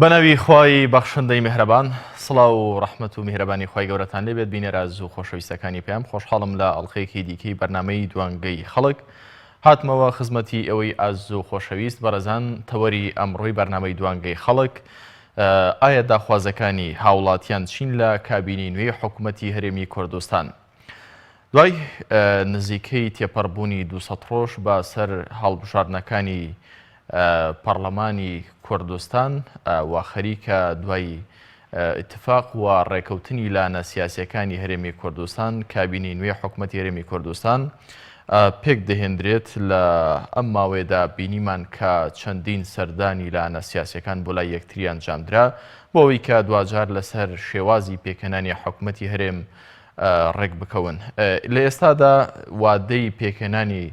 بەناوی خوای بەخشندەی میهرەبان سڵاو و ڕەحمەت و میهرەبانی خوای گەورەتان لێبێت بینەرە ئازیز و خۆشەویستەکانی پەیام خۆشحاڵم لە ئەڵقەیەکی دیکەی بەرنامەی دوانگەی خەڵک هاتمەوە خزمەتی ئێوەی ئازیز و خۆشەویست بەڕێزان تەوەری ئەمڕۆی بەرنامەی دوانگەی خەڵک ئایا داخوازەکانی هاوڵاتیان چین لە کابینەی نوێی حکومەتی هەرێمی کوردستان؟ دوای نزیکەی تێپەڕبوونی 200 ڕۆژ بە سەر هەڵبژاردنەکانی پەڕلەمانی کوردستان و خەریکە دوای ئیتفاق و ڕێکەوتنی لایەنە سیاسیەکانی هەرێمی کوردستان کابینەی نوێی حکومەتی هەرێمی کوردستان پێک دەهێندرێت لە ئەم ماوەیەدا بینیمان کە چەندین سەردانی لایەنە سیاسیەکان بۆ لای یەکتری ئەنجامدرا بۆ ئەوەی کە دواجار لەسەر شێوازی پێکهێنانی حکومەتی هەرێم ڕێک بکەون لە ئێستادا وادەی پێکهێنانی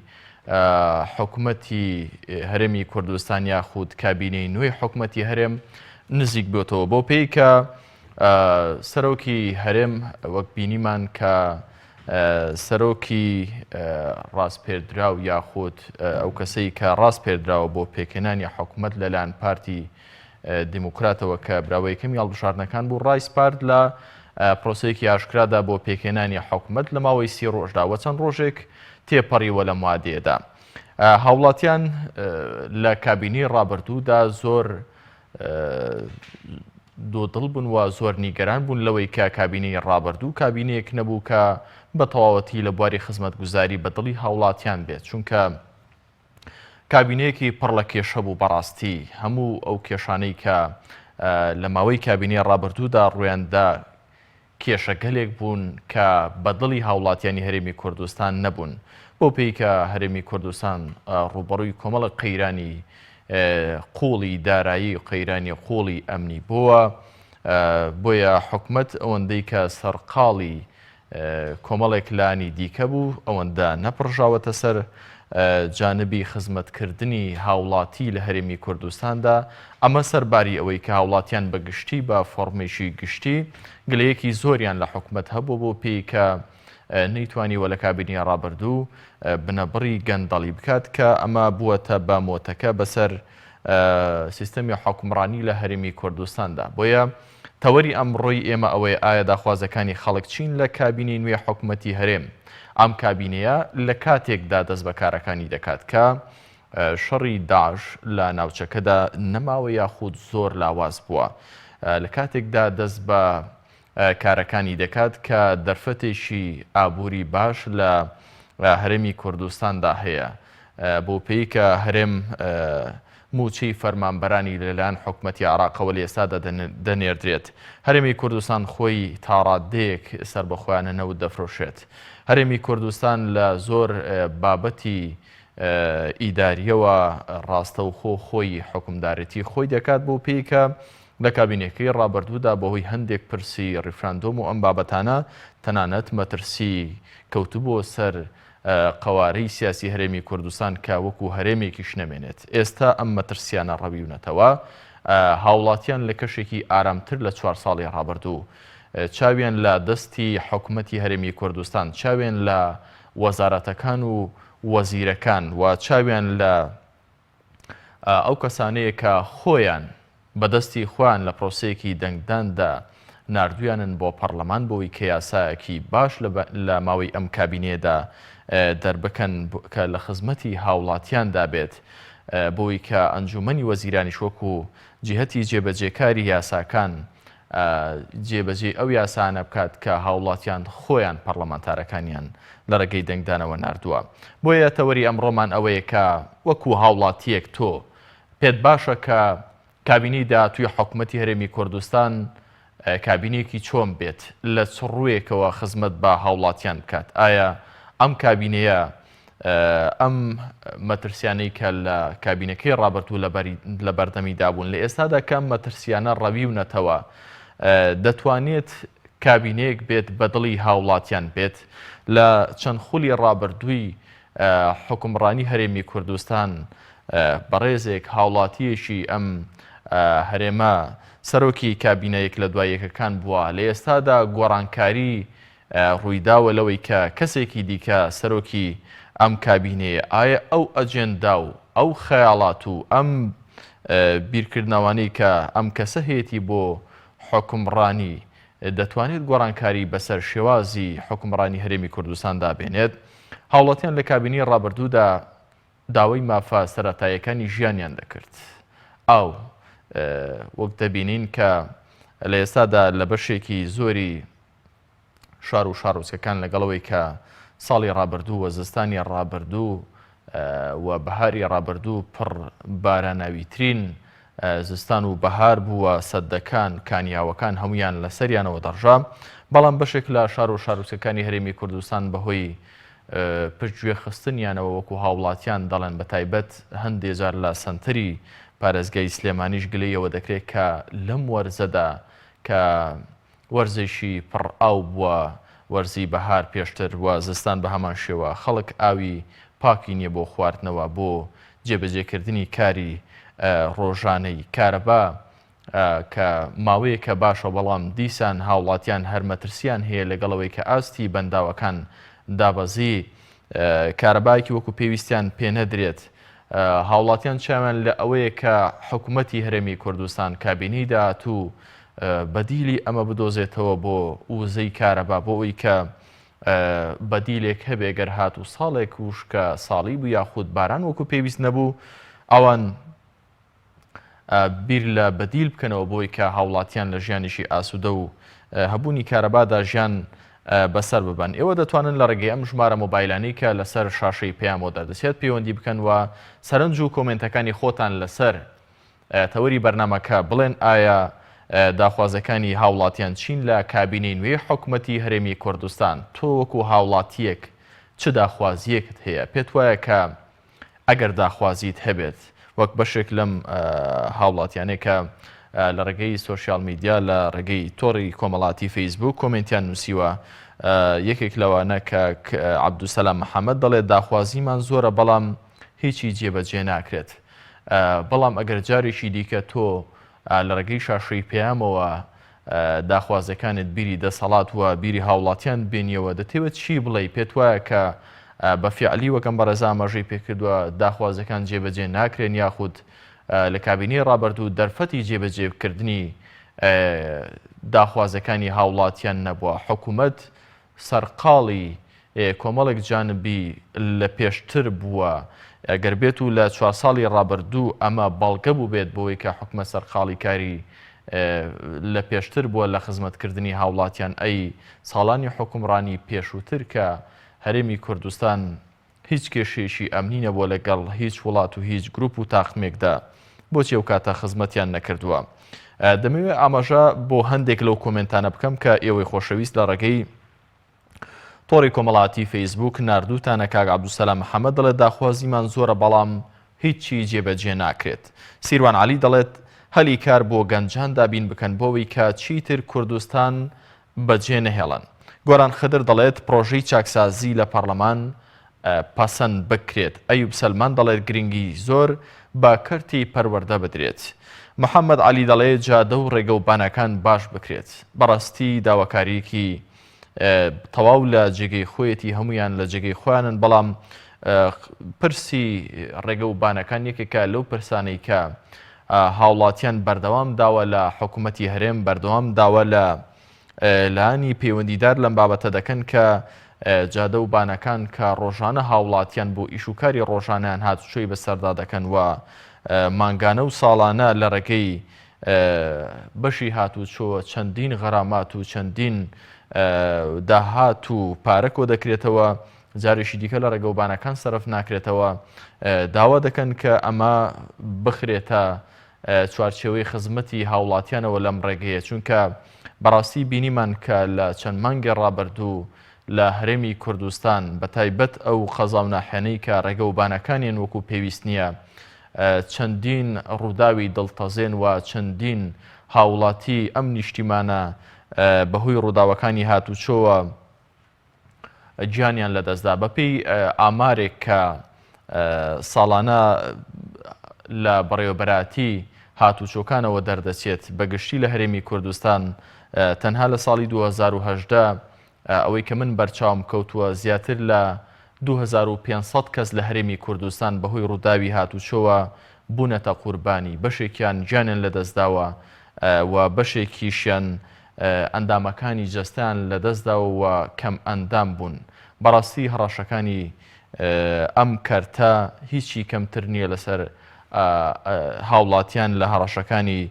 حکومەتی هەرێمی کوردستان یاخود کابینەی نوێی حکومەتی هەرێم نزیک بێتەوە بۆ پێی کە سەرۆکی هەرێم وەک بینیمان کە سەرۆکی ڕاستپێردراو یاخود ئەو کەسەی کە ڕاستپێردراوە بۆ پێکهێنانی حکومەت لەلایەن پارتی دیموکراتەوە کە براوە یەکەمی هەڵبژاردنەکان بوو ڕایسپارد لە پرۆسەیەکی ئاشکرادا بۆ پێکهێنانی حکومەت لە ماوەی سی ڕۆژدا وە چەند ڕۆژێک تێپەڕیوە لەم وادەیەدا. هاوڵاتیان لە کابینەی ڕابردوودا زۆر دوودڵ بوون و زۆر نیگەران بوون لەوەی کە کابینەی ڕابردوو کابینەیەک نەبوو کە بە تەواوەتی لە بواری خزمەتگوزاری بە دڵی هاوڵاتیان بێت چونکە کابینەیەکی پڕ لە کێشە بوو بەڕاستی هەموو ئەو کێشانەی کە لە ماوەی کابینەی ڕابردوودا ڕوویاندا کێشەگەلێک بوون کە بە دڵی هاوڵاتیانی هەرێمی کوردستان نەبوون بەو پێی کە هەرێمی کوردستان ڕووبەڕووی کۆمەڵێک قەیرانی قوڵی دارایی و قەیرانی قوڵی ئەمنی بووە بۆیە حکومەت ئەوەندەی کە سەرقاڵی کۆمەڵێک لانی دیکە بوو ئەوەندە نەپڕژاوەتە سەر جانبی خزمەتکردنی هاوڵاتی لە هەرێمی کوردستاندا، ئەمە سەرباری ئەوەی کە هاوڵاتیان بە گشتی بە فۆڕمێکی گشتی گلەیەکی زۆریان لە حکومەت هەبوو بۆ پێی کە نەیتوانیوە لە کابینەی ڕابردوو بنەبڕی گەندەڵی بکات کە ئەمە بووەتە بە مۆتەکە بەسەر سیستەمی حوکمڕانی لە هەرێمی کوردستاندا بۆیە تەوەری ئەمڕۆی ئێمە ئەوەیە ئایا داخوازەکانی خەڵک چین لە کابینەی نوێی حکومەتی هەرێم؟ ئەم کابینەیە لە کاتێکدا دەست بە کارەکانی دەکات کە شەڕی داعش لە ناوچەکەدا نەماوە یاخود زۆر لاواز بووە. لە کاتێکدا دەست بە کارەکانی دەکات کە دەرفەتێکی ئابووری باش لە هەرێمی کوردستاندا هەیە. بەو پێی کە هەرێم مووچەی فەرمانبەرانی لەلایەن حکومەتی عێراقەوە لە ئێستادا دەنێردرێت. هەرێمی کوردستان خۆی تاڕاددەیەک سەربەخۆیانە نەوت دەفرۆشێت. هەرێمی کوردستان لە زۆر بابەتی ئیدارییەوە ڕاستەوخۆ خۆی حوکمدارێتی خۆی دەکات بەو پێی کە لە کابینەکەی ڕابردوودا بەهۆی هەندێک پرسی ڕیفراندۆم و ئەم بابەتانە تەنانەت مەترسی کەوتبووە سەر قەوارەی سیاسی هەرێمی کوردستان کە وەکو هەرێمێکیش نەمێنێت. ئێستا ئەم مەترسیانە ڕەویونەتەوە، هاوڵاتیان لە کەشێکی ئارامتر لە چوار ساڵی ڕابردوو چاویان لە دەستی حکومەتی هەرێمی کوردستان، چاویان لە وەزارەتەکان و وەزیرەکان و چاویان لە ئەو کەسانەیە کە خۆیان بە دەستی خۆیان لە پرۆسەیەکی دەنگداندا ناردویانن بۆ پەڕلەمان بۆی کە یاسایەکی باش لە ماوەی ئەم کابینەیەدا دەربکەن کە لە خزمەتی هاوڵاتیاندا بێت بۆی کە ئەنجومەنی وەزیرانیش وەکو جیهەتی جێبەجێکاری یاساکان جێبەجێی ئەو یاسانە بکات کە هاوڵاتیان خۆیان پەڕلەمانتارەکانیان لە ڕێگەی دەنگدانەوە ناردووە. بۆیە تەوەری ئەمڕۆمان ئەوەیە کە وەکو هاوڵاتییەک تۆ پێت باشە کە کابینەی داهاتووی حکومەتی هەرێمی کوردستان کابینەیەکی چۆن بێت، لە چ ڕوویەکەوە خزمەت بە هاوڵاتیان بکات؟ ئایا ئەم کابینەیە ئەم مەترسیانەی کە لە کابینەکەی ڕابردوو لە بەردەمیدا بوون لە ئێستادا کە ئەم مەترسیانە ڕەویونەتەوە دەتوانێت کابینەیەک بێت بە دڵی هاوڵاتیان بێت لە چەند خولی ڕابردووی حکومڕانی هەرێمی کوردستان بەڕێزێک هاوڵاتیەکی ئەم هەرێمە سەرۆکی کابینە یەک لە دوای یەکەکان بووە لە ئێستادا گۆڕانکاری ڕوویداوە لەوەی کە کەسێکی دیکە سەرۆکی ئەم کابینەیە، ئایا ئەو ئەجێندا و ئەو خەیاڵات و ئەم بیرکردنەوانەی کە ئەم کەسە هەیەتی بۆ حوکمڕانی دەتوانێت گۆڕانکاری بەسەر شێوازی حوکمڕانی هەرێمی کوردستاندا بێنێت؟ هاوڵاتیان لە کابینەی ڕابردوودا داوای مافە سەرەتاییەکانی ژیانیان دەکرد. ئاو، وەک دەبینین کە لە ئێستادا لە بەشێکی زۆری شار و شارۆچکەکان لەگەڵ ئەوەی کە ساڵی ڕابردوو و زستانی ڕابردوو و بەهاری ڕابردوو پڕ باراناویترین زستان و بەهار بووە سەدەکان کانیاوەکان هەمویان لەسەریانەوە دەڕژا بەڵام بەشێک لە شار و شارۆچکەکانی هەرێمی کوردستان بەهۆی پشتگوێ خستنیانەوە وەکو هاوڵاتیان دەڵێن بەتایبەت هەندێ جار لە سەنتەری پارێزگای سلێمانیش گلەیەوە دەکرێت کە لەم وەرزەدا کە وەرزێکی پڕ ئاو بووە، وەرزی بەهار پێشتر و زستان بە هەمان شێوە، خەڵک ئاوی پاکی نییە بۆ خواردنەوە، بۆ جێبەجێکردنی کاری ڕۆژانەی، کارەبا کە ماوەیەکە باشە، بەڵام دیسان هاوڵاتیان هەر مەترسیان هەیە لەگەڵ ئەوەی کە ئاستی بەنداوەکان دابەزی، کارەبایەکی وەکو پێویستیان پێ نەدرێت. هاوڵاتیان چاویان لە ئەوەیە کە حکومەتی هەرێمی کوردستان کابینەی داهاتوو بەدیلی ئەمە بدۆزێتەوە بۆ وزەی کارەبا بۆ ئەوی کە بەدیلێک هەبێ گەر هات و ساڵێک وشکە ساڵی بوو یاخود باران وەکو پێویست نەبوو ئەوان بیر لە بەدیل بکەنەوە بۆی کە هاوڵاتیان لە ژیانێکی ئاسوودە و هەبوونی کارەبادا ژیان بەسەر ببەن. ئێوە دەتوانن لە ڕێگەی ئەم ژمارە مۆبایلانەی کە لەسەر شاشەی پەیامەوە دەردەچێت پەیوەندی بکەن و سەرنج و کۆمێنتەکانی خۆتان لەسەر تەوەری بەرنامەکە بڵێن ئایا داخوازەکانی هاوڵاتیان چین لە کابینەی نوێی حکومەتی هەرێمی کوردستان؟ تۆ وەکو هاوڵاتیەک چ داخوازیەکت هەیە؟ پێت وایە کە ئەگەر داخوازیت هەبێت وەک بەشێک لەم هاوڵاتیانەی کە لە ڕێگەی سۆشیال میدیا لە ڕێگەی تۆڕی کۆمەڵاتی فەیسبوک کۆمێنتیان نووسیوە یەکێک لەوانە کە عەبدولسەلام محەممەد دەڵێت داخوازیمان زۆرە بەڵام هیچی جێبەجێ ناکرێت بەڵام ئەگەر جارێکی دیکە تۆ لە ڕێگەی شاشەی پەیامەوە داخوازەکانت بیری دەسەڵات و بیری هاوڵاتیان بێنیەوە دەتەوێت چی بڵێی پێت وایە کە بە فیعلی وەک ئەم بەڕێزە ئاماژەی پێکردووە داخوازەکان جێبەجێ ناکرێن یاخود لە کابینەی ڕابردوو دەرفەتی جێبەجێکردنی داخوازەکانی هاوڵاتیان نەبووە حکوومەت سەرقاڵی کۆمەڵێک جانبی لە پێشتر بووە، گەر بێت و لە چوار ساڵی ڕابردوو ئەمە بەڵگە بووبێت بۆی کە حکومەت سەرقاڵی کاری لە پێشتر بووە لە خزمەتکردنی هاوڵاتیان ئەی ساڵانی حوکمڕانی پێشووتر کە هەرێمی کوردستان هیچ کێشەیەکی ئەمنی نەبووە لەگەڵ هیچ وڵات و هیچ گروپ و تاقمێکدا بۆچی ئەو کاتە خزمەتیان نەکردووە؟ دەمەوێت ئاماژە بۆ هەندێک لەو کۆمێنتانە بکەم کە ئێوەی خۆشەویست لە ڕێگەی تۆڕی کۆمەڵاتی فەیسبوک ناردووتانە کاک عەبدولسەلام محەمەد دەڵێت داخوازیمان زۆرە بەڵام هیچی جێبەجێ ناکرێت سیروان عەلی دەڵێت هەلی کار بۆ گەنجان دابین بکەن بۆەوەی کە چیتر کوردستان بەجێ نەهێڵن. گۆران خدر دەڵێت، پڕۆژەی چاکسازی لە پەڕلەمان پەسەند بکرێت. ئەیوب سەلمان دەڵێت، گرنگی زۆر بە کەرتی پەروەردە بدرێت. محەمەد عەلی دەڵێ، جادە و ڕێگە و بانەکان باش بکرێت. بەڕاستی داواکارییەکی تەواو لە جێگەی خۆیەتی، هەموویان لە جێگەی خۆیانن، بەڵام پرسی ڕێگە و بانەکان یەکێکە لەو پرسانەی کە هاوڵاتیان بەردەوام داوا لە حکومەتی هەرێم بەردەوام داوا لە لایەنی پەیوەندیدار لەم بابەتە دەکەن کە جادە و بانەکان کە ڕۆژانە هاوڵاتیان بۆ ئیش و کاری ڕۆژانیان هاتوچۆی بەسەردا دەکەن و مانگانە و ساڵانە لە ڕێگەی بەشی هاتوچۆ چەندین غەرامات و چەندین داهات و پارە کۆ دەکرێتەوە جارێکی دیکە لە ڕێگەوبانەکان سەرف ناکرێتەوە، داوا دەکەن کە ئەمە بخرێتە چوارچێوەی خزمەتی هاوڵاتیانەوە لەم ڕێگەیە، چونکە بەڕاستی بینیمان کە لە چەند مانگی ڕابردوو لە هەرێمی کوردستان بە تایبەت ئەو قەزا و ناحیانەی کە ڕێگەوبانەکانیان وەکو پێویست نییە چەندین ڕووداوی دڵتەزێن و چەندین هاوڵاتی ئەم نیشتیمانە بەهۆی ڕووداوەکانی هاتوچۆوە گیانیان لەدەستدا. بەپێی ئامارێک کە ساڵانە لە بەڕێوەبەرایەتی هاتوچۆکانەوە دەردەچێت بەگشتی لە هەرێمی کوردستان تەنها لە ساڵی 2018 ئەوەی کە من بەرچاوم کەوتووە زیاتر لە 2500 کەس لە هەرێمی کوردستان بەهۆی ڕووداوی هاتوچۆوە. بوونەتە قوربانی، بەشێکیان گیانیان لەدەستداوە و بەشێکیشیان ئەندامەکانی جەستەیان لەدەستداوە و کەمئەندام بوون. بەڕاستی هەڕەشەکانی ئەم کەرتە هیچی کەمتر نییە لەسەر هاوڵاتیان لە هەڕەشەکانی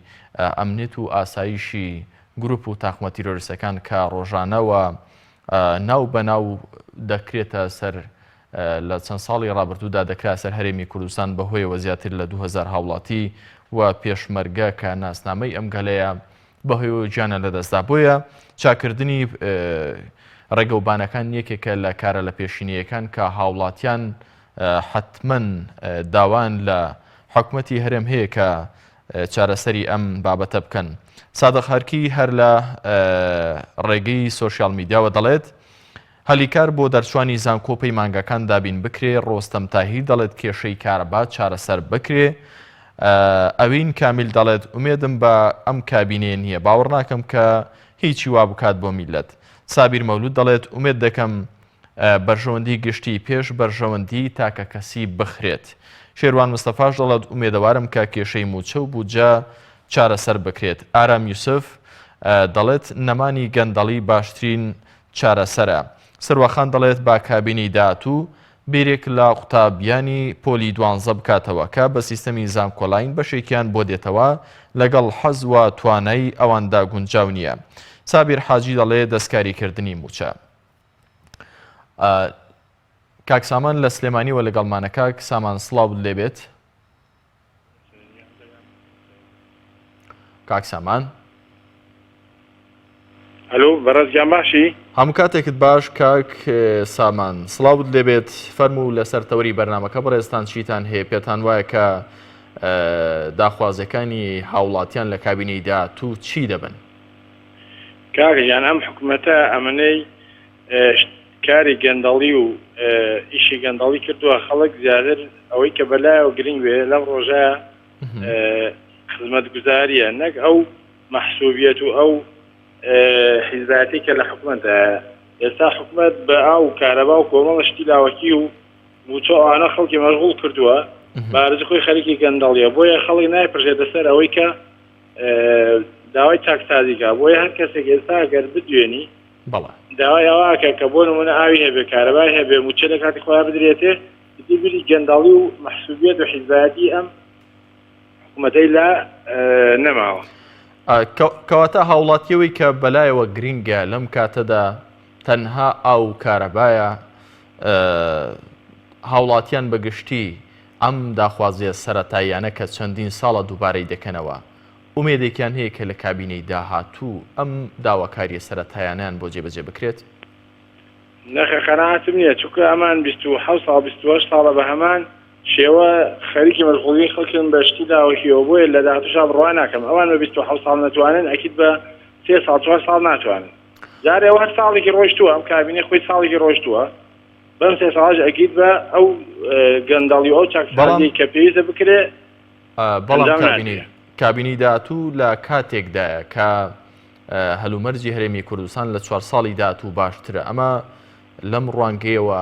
ئەمنیەت و ئاسایشی گروپ و تاقمە تیرۆریستەکان کە ڕۆژانە و ناو بە ناو دەکرێتە سەر لە چەند ساڵی ڕابردوودا دەکرا سەر هەرێمی کوردستان بەهۆیەوە زیاتر لە 2000 هاوڵاتی و پێشمەرگە کە ناسنامەی ئەم گەلەیە بەهۆیەوە گیانیان لەدەستدا بۆیە چاکردنی ڕێگەوبانەکان یەکێکە لە کارە لە پێشینەیەکان کە هاوڵاتیان حتمما داوان لە حکومەتی هەرێم هەیە کە چارەسەری ئەم بابەتە بکەن. سادق هەرکی هەر لە ڕێگەی سۆشیال میدیاوە دەڵێت، هەلی کار بۆ دەرچوانی زانکۆ پەیمانگاکان دابین بکرێ، ڕۆستەم تاهیر دەڵێت کێشەی کارەبا چارەسەر بکرێ، ئەوین کامیل دەڵێت ئومێدم بە ئەم کابینەیە نییە باوەڕ ناکەم کە هیچی وا بکات بۆ میللەت. سابیر مەولود دەڵێت ئومێد دەکەم بەرژەوەندی گشتی پێش بەرژەوەندی تاکەکەسی بخرێت. شێروان مستەفاش دەڵێت ئومێدەوارم کە کێشەی مووچە و بودجە چارەسەر بکرێت. ئارام یوسف دەڵێت نەمانی گەندەڵی باشترین چارەسەرە. سرواخان دەڵێت با کابینەی داهاتوو بیرێک لە قوتابیانی پۆلی دوانزە بکاتەوە کە بە سیستەمی زانکۆلاین بەشێکیان بۆ دێتەوە لەگەڵ حەز و توانای ئەواندا گونجاو نییە. سابیر حاجی دەڵێ دەستکاریکردنی مووچە. کاک سامان لە سلێمانیوە لەگەڵمانە کاک سامان سڵاوت لێبێت کاک سامان هەلو بەڕێز گیان باشی؟ هەموو کاتێکت باش کاک سامان سڵاوت لێبێت فەرموو لەسەر تەوەری بەرنمەکە بەڕێزتان چیتان هەیە پێتان وایە کە داخوازەکانی هاوڵاتیان لە کابینەی داهاتوو چی دەبن؟ کاک گیان ئەم حکومەتە ئەمەنەی کاری گەندەڵی و ئیشی گەندەڵی کردووە خەڵک زیاتر ئەوەی کە بەلایەوە گرنگ بێ لەم ڕۆژە خزمەتگوزاریە نەک ئەو مەحسوبیەت و ئەو حیزبایەتی کە لە حکومەتدایە ئێستا حکومەت بە ئاو و کارەبا و کۆمەڵە شتی لاوەکی و موچە ئەوانە خەڵکی مەشغوڵ کردووە بارزی خۆی خەریکی گەندەڵیە بۆیە خەڵک نایپرژێتە سەر ئەوەی کە داوای چاکسازی کا بۆیە هەر کەسێک ئێستا گەر بدوێنی بەڵێ داوای ئەوە کە بۆ نمونە ئاوی هەبێ کارەبای هەبێ موچە لە کاتی خۆیان بدرێتێ ئیتر بیری گەندەڵی و مەحسوبیەت و حیزبایەتی ئەم حکومەتەی لا نەماوە. کەواتە هاوڵاتیەوەی کە بەلایەوە گرنگە لەم کاتەدا تەنها ئاو و کارەبایە هاوڵاتیان بە گشتی ئەم داخوازیە سەرەتاییانە کە چەندین ساڵە دووبارەی دەکەنەوە ئومێدێکیان هەیە کە لە کابینەی داهاتوو ئەم داواکاریە سەرەتایانەیان بۆ جێبەجێ بکرێت؟ نەخێر قەناعەتم نییە چونکە ئەمان 27 ساڵ 28 ساڵە بە هەمان شێوە خەریکی مەشغوڵی خەڵکن بە شتی لاوەکیەوە بۆیە لە داهاتووشا بڕوا ناکەم ئەوان بە 27 ساڵ نەتوانن ئەکید بە سێ ساڵ چوار ساڵ ناتوانن جارێ ئەوە هەر ساڵێکی ڕۆیشتووە ئەم کابینەی خۆی ساڵێکی ڕۆیشتووە بەم سێ ساڵەش ئەکید بە ئەو گەندەڵی و ئەو چاکسازیەی کە پێویستە بکرێ بەڵام کابینەی کابینەی داهاتوو لە کاتێکدایە کە هەلومەرجی هەرێمی کوردستان لە چوار ساڵی داهاتوو باشترە ئەمە لەم ڕوانگەیەوە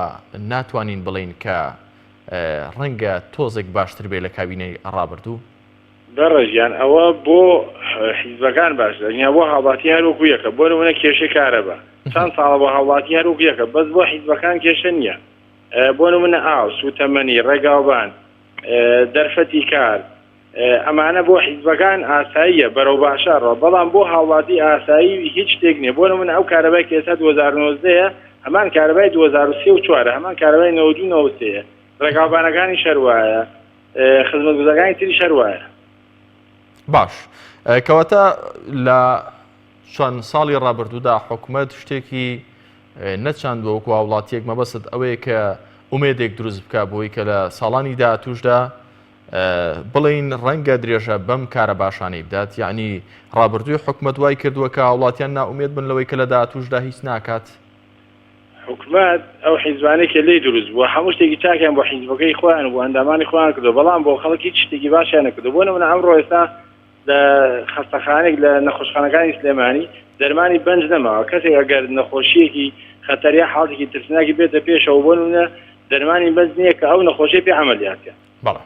ناتوانین بڵین کە ڕەنگە تۆزێک باشتر بێ لە کابینەی ڕابردوو. بەڕێزگیان ئەوە بۆ حیزبەکان باشە ئەگینا بۆ هاوڵاتی هەر وەکو یەکە بۆ نمونە کێشەی کارەبا چەند ساڵە بۆ هاوڵاتی هەر وەکو یەکە بەس بۆ حیزبەکان کێشە نییە بۆ نمونە ئاو سوتەمەنی ڕێگاوبان دەرفەتی کار ئەمانە بۆ حیزبەکان ئاساییە بەرەو باشە ڕۆ بەڵام بۆ هاوڵاتی ئاسایی هیچ شتێک نییە بۆ نمونە ئەو کارەبای کە ئێستا 2019 هەمان کارەبای 2003 و 4 هەمان کارەبای 92 93 ڕێگاوبانەکانی شەروایە خزمەتگوزارەکانی تریش هەر وایە. باش کەواتە لە چەند ساڵی ڕابردوودا حکومەت شتێکی نەچاندووە وەکو هاوڵاتیەک مەبەست ئەوەیە کە ئومێدێک دروست بکە بۆی کە لە ساڵانی داهاتوشدا بڵین ڕەنگە درێژە بەم کارە باشانەی بدات یعنی ڕابردووی حکومەت وای کردووە کە هاوڵاتیان ناومێت بن لەوەی کە لە داهاتوشدا هیچ ناکات. حکومەت ئەو حیزبانەی کە لێی دروست بووە هەموو شتێکی چاکیان بۆ حیزبەکەی خۆیان و بۆ ئەندامانی خۆیان کردووە بەڵام بۆ خەڵک هیچ شتێکی باشیان نەکردووە بۆ نمونە ئەمڕۆ ئێستا لە خەستەخانێک لە نەخۆشخانەکانی سلێمانی دەرمانی بەنج نەماوە کەسێک ئەگەر نەخۆشیەکی خەتەر یا حاڵێکی ترسناکی بێتە پێشەوە بۆ نمونە دەرمانی بەنج نییە کە ئەو نەخۆشی پێ عەمەلیات کە. بەڵێ.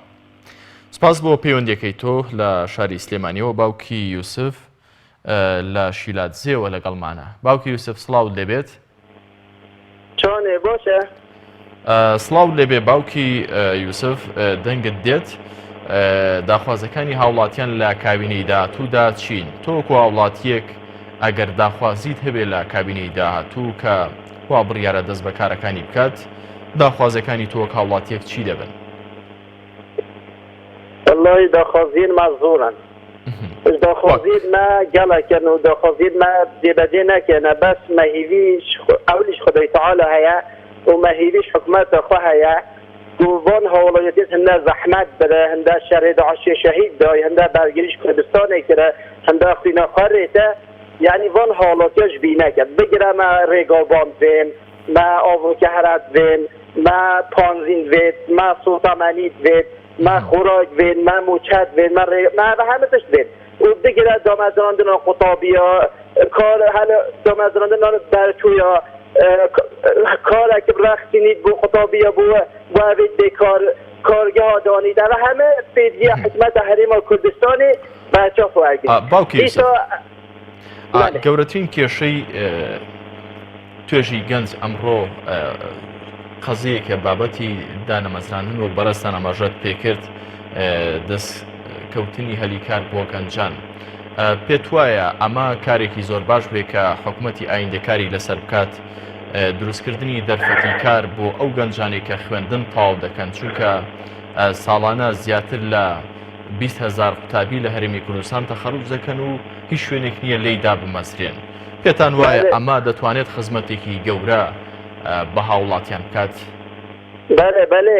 سپاس بۆ پەیوەندیەکەی تۆ لە شاری سلێمانیەوە باوکی یوسف لە شیلادزێوە لەگەڵمانە. باوکی یوسف سڵاوت لێبێت. چۆنێ باشە؟ سڵاو لێبێ باوکی یوسف دەنگت دێت داخوازەکانی هاوڵاتیان لە کابینەی داهاتوودا چین؟ تۆ وەکو هاوڵاتیەک ئەگەر داخوازیت هەبێ لە کابینەی داهاتوو کە وا بڕیارە دەست بە کارەکانی بکات داخوازەکانی تۆ وەک هاوڵاتیەک چی دەبن؟ وەڵڵاهی داخوازیەن me زۆرن داخوازیەن me gelek in û daxwaziyên me cêbecê nekirine bes me hêvî ewlî ji Xwedayê Teala heye û me hêvî ji hikûmeta xwe heye ku van hawlayetên hinde zehmet bire hinde şerê DAIŞê şehîd day hinde bergirî ji Kurdistanê kire hinde xwîna xwe rête yanî van hawlatiya ji bîr neke bigire me rêgaban divên me av û kehre divên Me panzîn divêt, me sotemenî divêt, me xorak divên, me mûçe divên, me rê, me ev heme tişt divên. Û bigire damezrandina qutabiya, kar hele damezrandina berçûya, karek bi rexsînî bo qutabiya bo bo evê bêkar kargeha danît. Ev heme pêdiviya hikûmeta Herêma Kurdistanê berçav wergirî. باوکی یوسف گەورەترین کێشەی توێژی گەنج ئەمڕۆ قەزیەکە بابەتی دانەمەزراندن وەک بەڕێزتان ئاماژەت پێکرد دەست کەوتنی هەلی کار بۆ گەنجان پێت وایە ئەمە کارێکی زۆر باش بێ کە حکوومەتی ئایندەکاری لەسەر بکات دروستکردنی دەرفەتی کار بۆ ئەو گەنجانی کە خوێندن تەواو دەکەن چونکە ساڵانە زیاتر لە 20 هزار قوتابی لە هەرێمی کوردستان تەخەروج دەکەن و هیچ شوێنێک نییە لێی دابمەزرێن. پێتان وایە ئەمە دەتوانێت خزمەتێکی گەورە بە هاوڵاتیان بکات؟ بەلێ بەلێ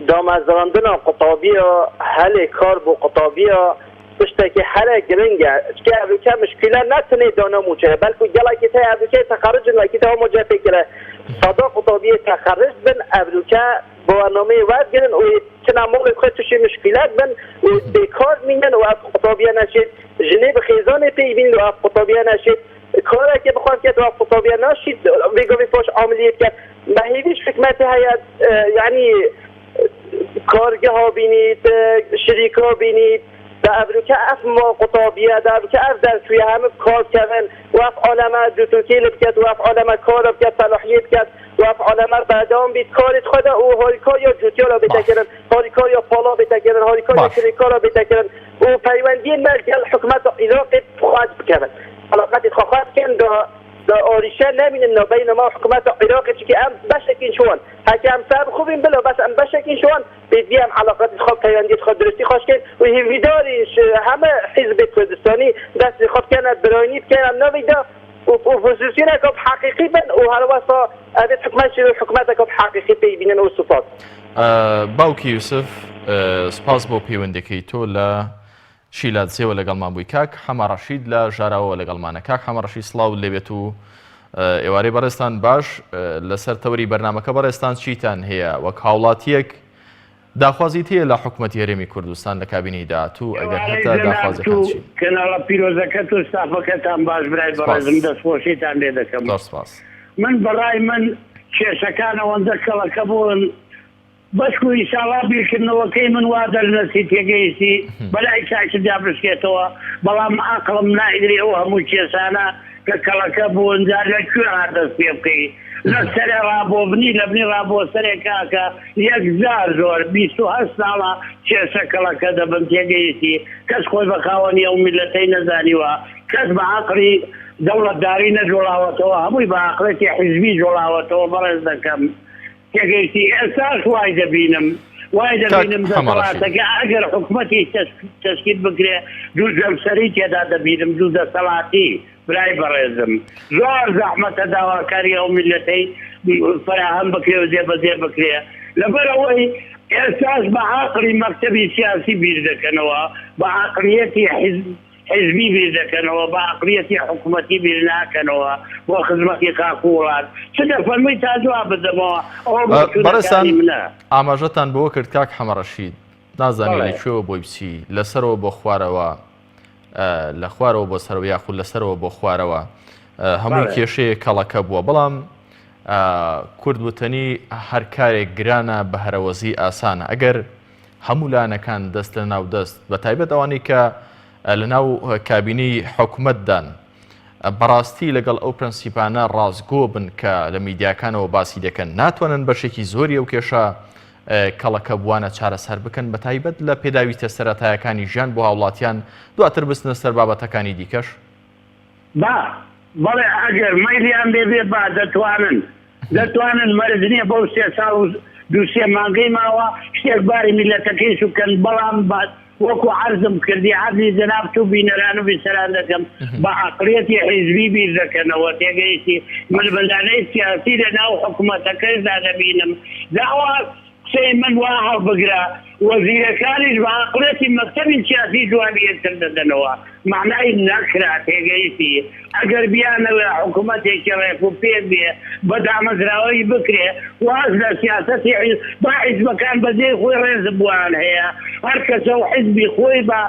دامەزراندنا قوتابیە هەلێ کار بۆ قوتابیە تشتێکی هەرە گرنگە چکە ئەڤکە مشکلە نە تنێ دانا موچەیە بەلکو گەڵەکی تەی ئەڤکەی تەخەرجن وەکی تەوا مۆجە پێ کرە سەدا قوتابیە تەخەرج بن ئەڤکە بەوەرنامەی وەرگرن و چنە ماڵێ خۆ توشی مشکلات بن و بێکار مینن و ئەف قوتابیە نەشێت ژنێ بە خێزانێ پێی بین و ئەف قوتابیە نەشێت کارێکێ بخوان بکەێت و ئەف قوتابیە ناشیت بێگاوی پاش عاملیە بکەن بە هێویش حکومەتی هەیە یعنی کارگەها بینیت شریکا بینیت دا ئەڤروکە ئەف ما قوتابیە دا ئەڤروکە ئەف دەرچویە هەمە کار بکەن و ئەف عالەمە جوتوکیل بکەت و ئەف عالەمە کار بکەت سەلاحیە بکەت و ئەف عالەمە بەردەوام بیت کارت خۆدا و هاریکار یا جوتیارا باش بێتەکردن هاریکار یا پاڵا بێتەکردن هاریکار یا باش کرێکارا بێتەکردن و پەیوەندی مە گەل حکومەت عیراقی خواست بکەن علاقەتی خوا خواست بکەن دا دا ئاریشە نەمینن نابین ما حکومەت عیراقی چونکە ئەم بەشێکین شوان هەکە ئەم سەر خوبین بلا بەس ئەم بەشێکین شوان پێدوی ئەم علاقەتی خوا پەیوەندیت خوا درستی خۆش کەین و هیویداریش هەمە حیزب کوردستانی دەستی خۆ بکەنە براینی بکەن ئەم ناویدا و ئۆپۆزیسیۆنەکە حەقیقی بن و هەروەسا ئەبێت حکومەت حکومەتەکە حەقیقی پێی بینن و سوپاس. باوکی یوسف سوپاس بۆ پەیوەندەکەی تۆ لە شیلادزێوە لەگەڵمان بووی کاک حەمە ڕەشید لە ژاراوەوە لەگەڵمانە کاک حەمە ڕەشید سڵاوت لێبێت و ئێوارەی بەڕێزتان باش لەسەر تەوەری بەرنامەکە بەڕێزتان چیتان هەیە وەک هاوڵاتیەک داخوازیت هەیە لە حکومەتی هەرێمی کوردستان لە کابینەی داهاتوو ئەگەر ئێوارەی هەتە جەنابت داخوازیەکان و چین؟ کەناڵە پیرۆزەکەت و ستافەکەتان باش برای سپاس. بەڕێزم دەستخۆشیتان لێ دەکەم زۆر سپاس. من بەڕای من کێشەکان ئەوەندە کەڵەکە بوون بەشکو ئیشاڵا بیرکردنەوەکەی من وا دەرنەچی تێگەیشتی بەلای چاکتدا بشکێتەوە بەڵام ئاقڵم نایگرێ ئەو هەموو کێشانە کە کەڵەکە بوون جا لە کوێ دەست پێ بکەی لە سەرێ ڕا بۆ بنی لە بنی ڕا بۆ سەرێ کاکە یەکجار زۆر 28 ساڵە کێشە کەڵەکە دەبن تێگەیشتی کەس خۆی بە خاوەنی ئەو میللەتەی نەزانیوە کەس بە عەقڵی دەوڵەتداری نەجوڵاوەتەوە هەمووی بە عەقڵێتی حیزبی جوڵاوەتەوە بەڕێز دەکەم تێگەیشتی ئێستاش وای دەبینم وای کاک دەبینم حەمەڕەشید. دەسەڵاتەکە ئەگەر حکومەتی تەشکیل بکرێ دوو جەمسەری تێدا دەبینم دوو دەسەڵاتی برای بەڕێزم زۆر زەحمەتە داواکاری ئەو میللەتەی فەراهەم بکرێ و جێبەجێ بکرێ لەبەر ئەوەی ئێستاش بە عەقڵی مەکتەبی سیاسی بیر دەکەنەوە بە عەقڵیەتی حیزب حیزبی بیر دەکەنەوە بە عەقڵیەتی حکومەتی بیر ناکەنەوە بۆ خزمەتی خاک و وڵات چ دەفەرمووی تا جواب بدەمەوە ئەوە بەڕێزتان بۆچوونەکانی منە. ئاماژەتان بەوە کرد کاک حەمەڕەشید نازانی لە بەڵێ. کوێوە بۆی بچی لە سەرەوە بۆ خوارەوە لە خوارەوە بۆ سەرەوە یاخود لە سەرەوە بۆ خوارەوە هەمووی بەڵێ. کێشەیە کەڵەکە بووە بەڵام کورد وتەنی هەر کارێک گرانە بە هەرەوەزی ئاسانە ئەگەر. هەموو لایەنەکان دەست لە ناو دەست بە تایبەت ئەوانەی کە لە ناو کابینەی حکومەتدان بەڕاستی لەگەڵ ئەو پرەنسیپانە ڕاستگۆ بن کە لە میدیاکانەوە باسی دەکەن ناتوانن بەشێکی زۆری ئەو کێشە کەڵەکەبووانە چارەسەر بکەن بە تایبەت لە پێداویستە سەرەتایەکانی ژیان بۆ هاوڵاتیان دواتر بچنە سەر بابەتەکانی دیکەش؟ با، بەڵێ ئەگەر مەیلیان لێ بێ با دەتوانن، دەتوانن مەرج نییە بەو سێ ساڵ و دوو سێ مانگەی ماوە شتێک باری میللەتەکەی سووک کەن، بەڵام بە وەکو عەرزم کردی عەرزی جەنابت و بینەران و بیسەران دەکەم بە عەقڵیەتی حیزبی بیر دەکەنەوە تێگەیشتی ململانێی سیاسی لە ناو حکومەتەکەشدا دەبینم داوا قسەی من وا هەڵبگرە وەزیرەکانیش بە عەقڵیەتی مەکتەبی سیاسی جوابی یەکتر دەدەنەوە مەعنای نەکرا تێگەیشتی ئەگەر بیانەوێ حکومەتێکی ڕێک و پێک بێ بە دامەزراوەیی بکرێ واز لە سیاسەتی با حیزبەکان بە جێی خۆی ڕێز بۆیان هەیە هەر کەسە و حیزبی خۆی بە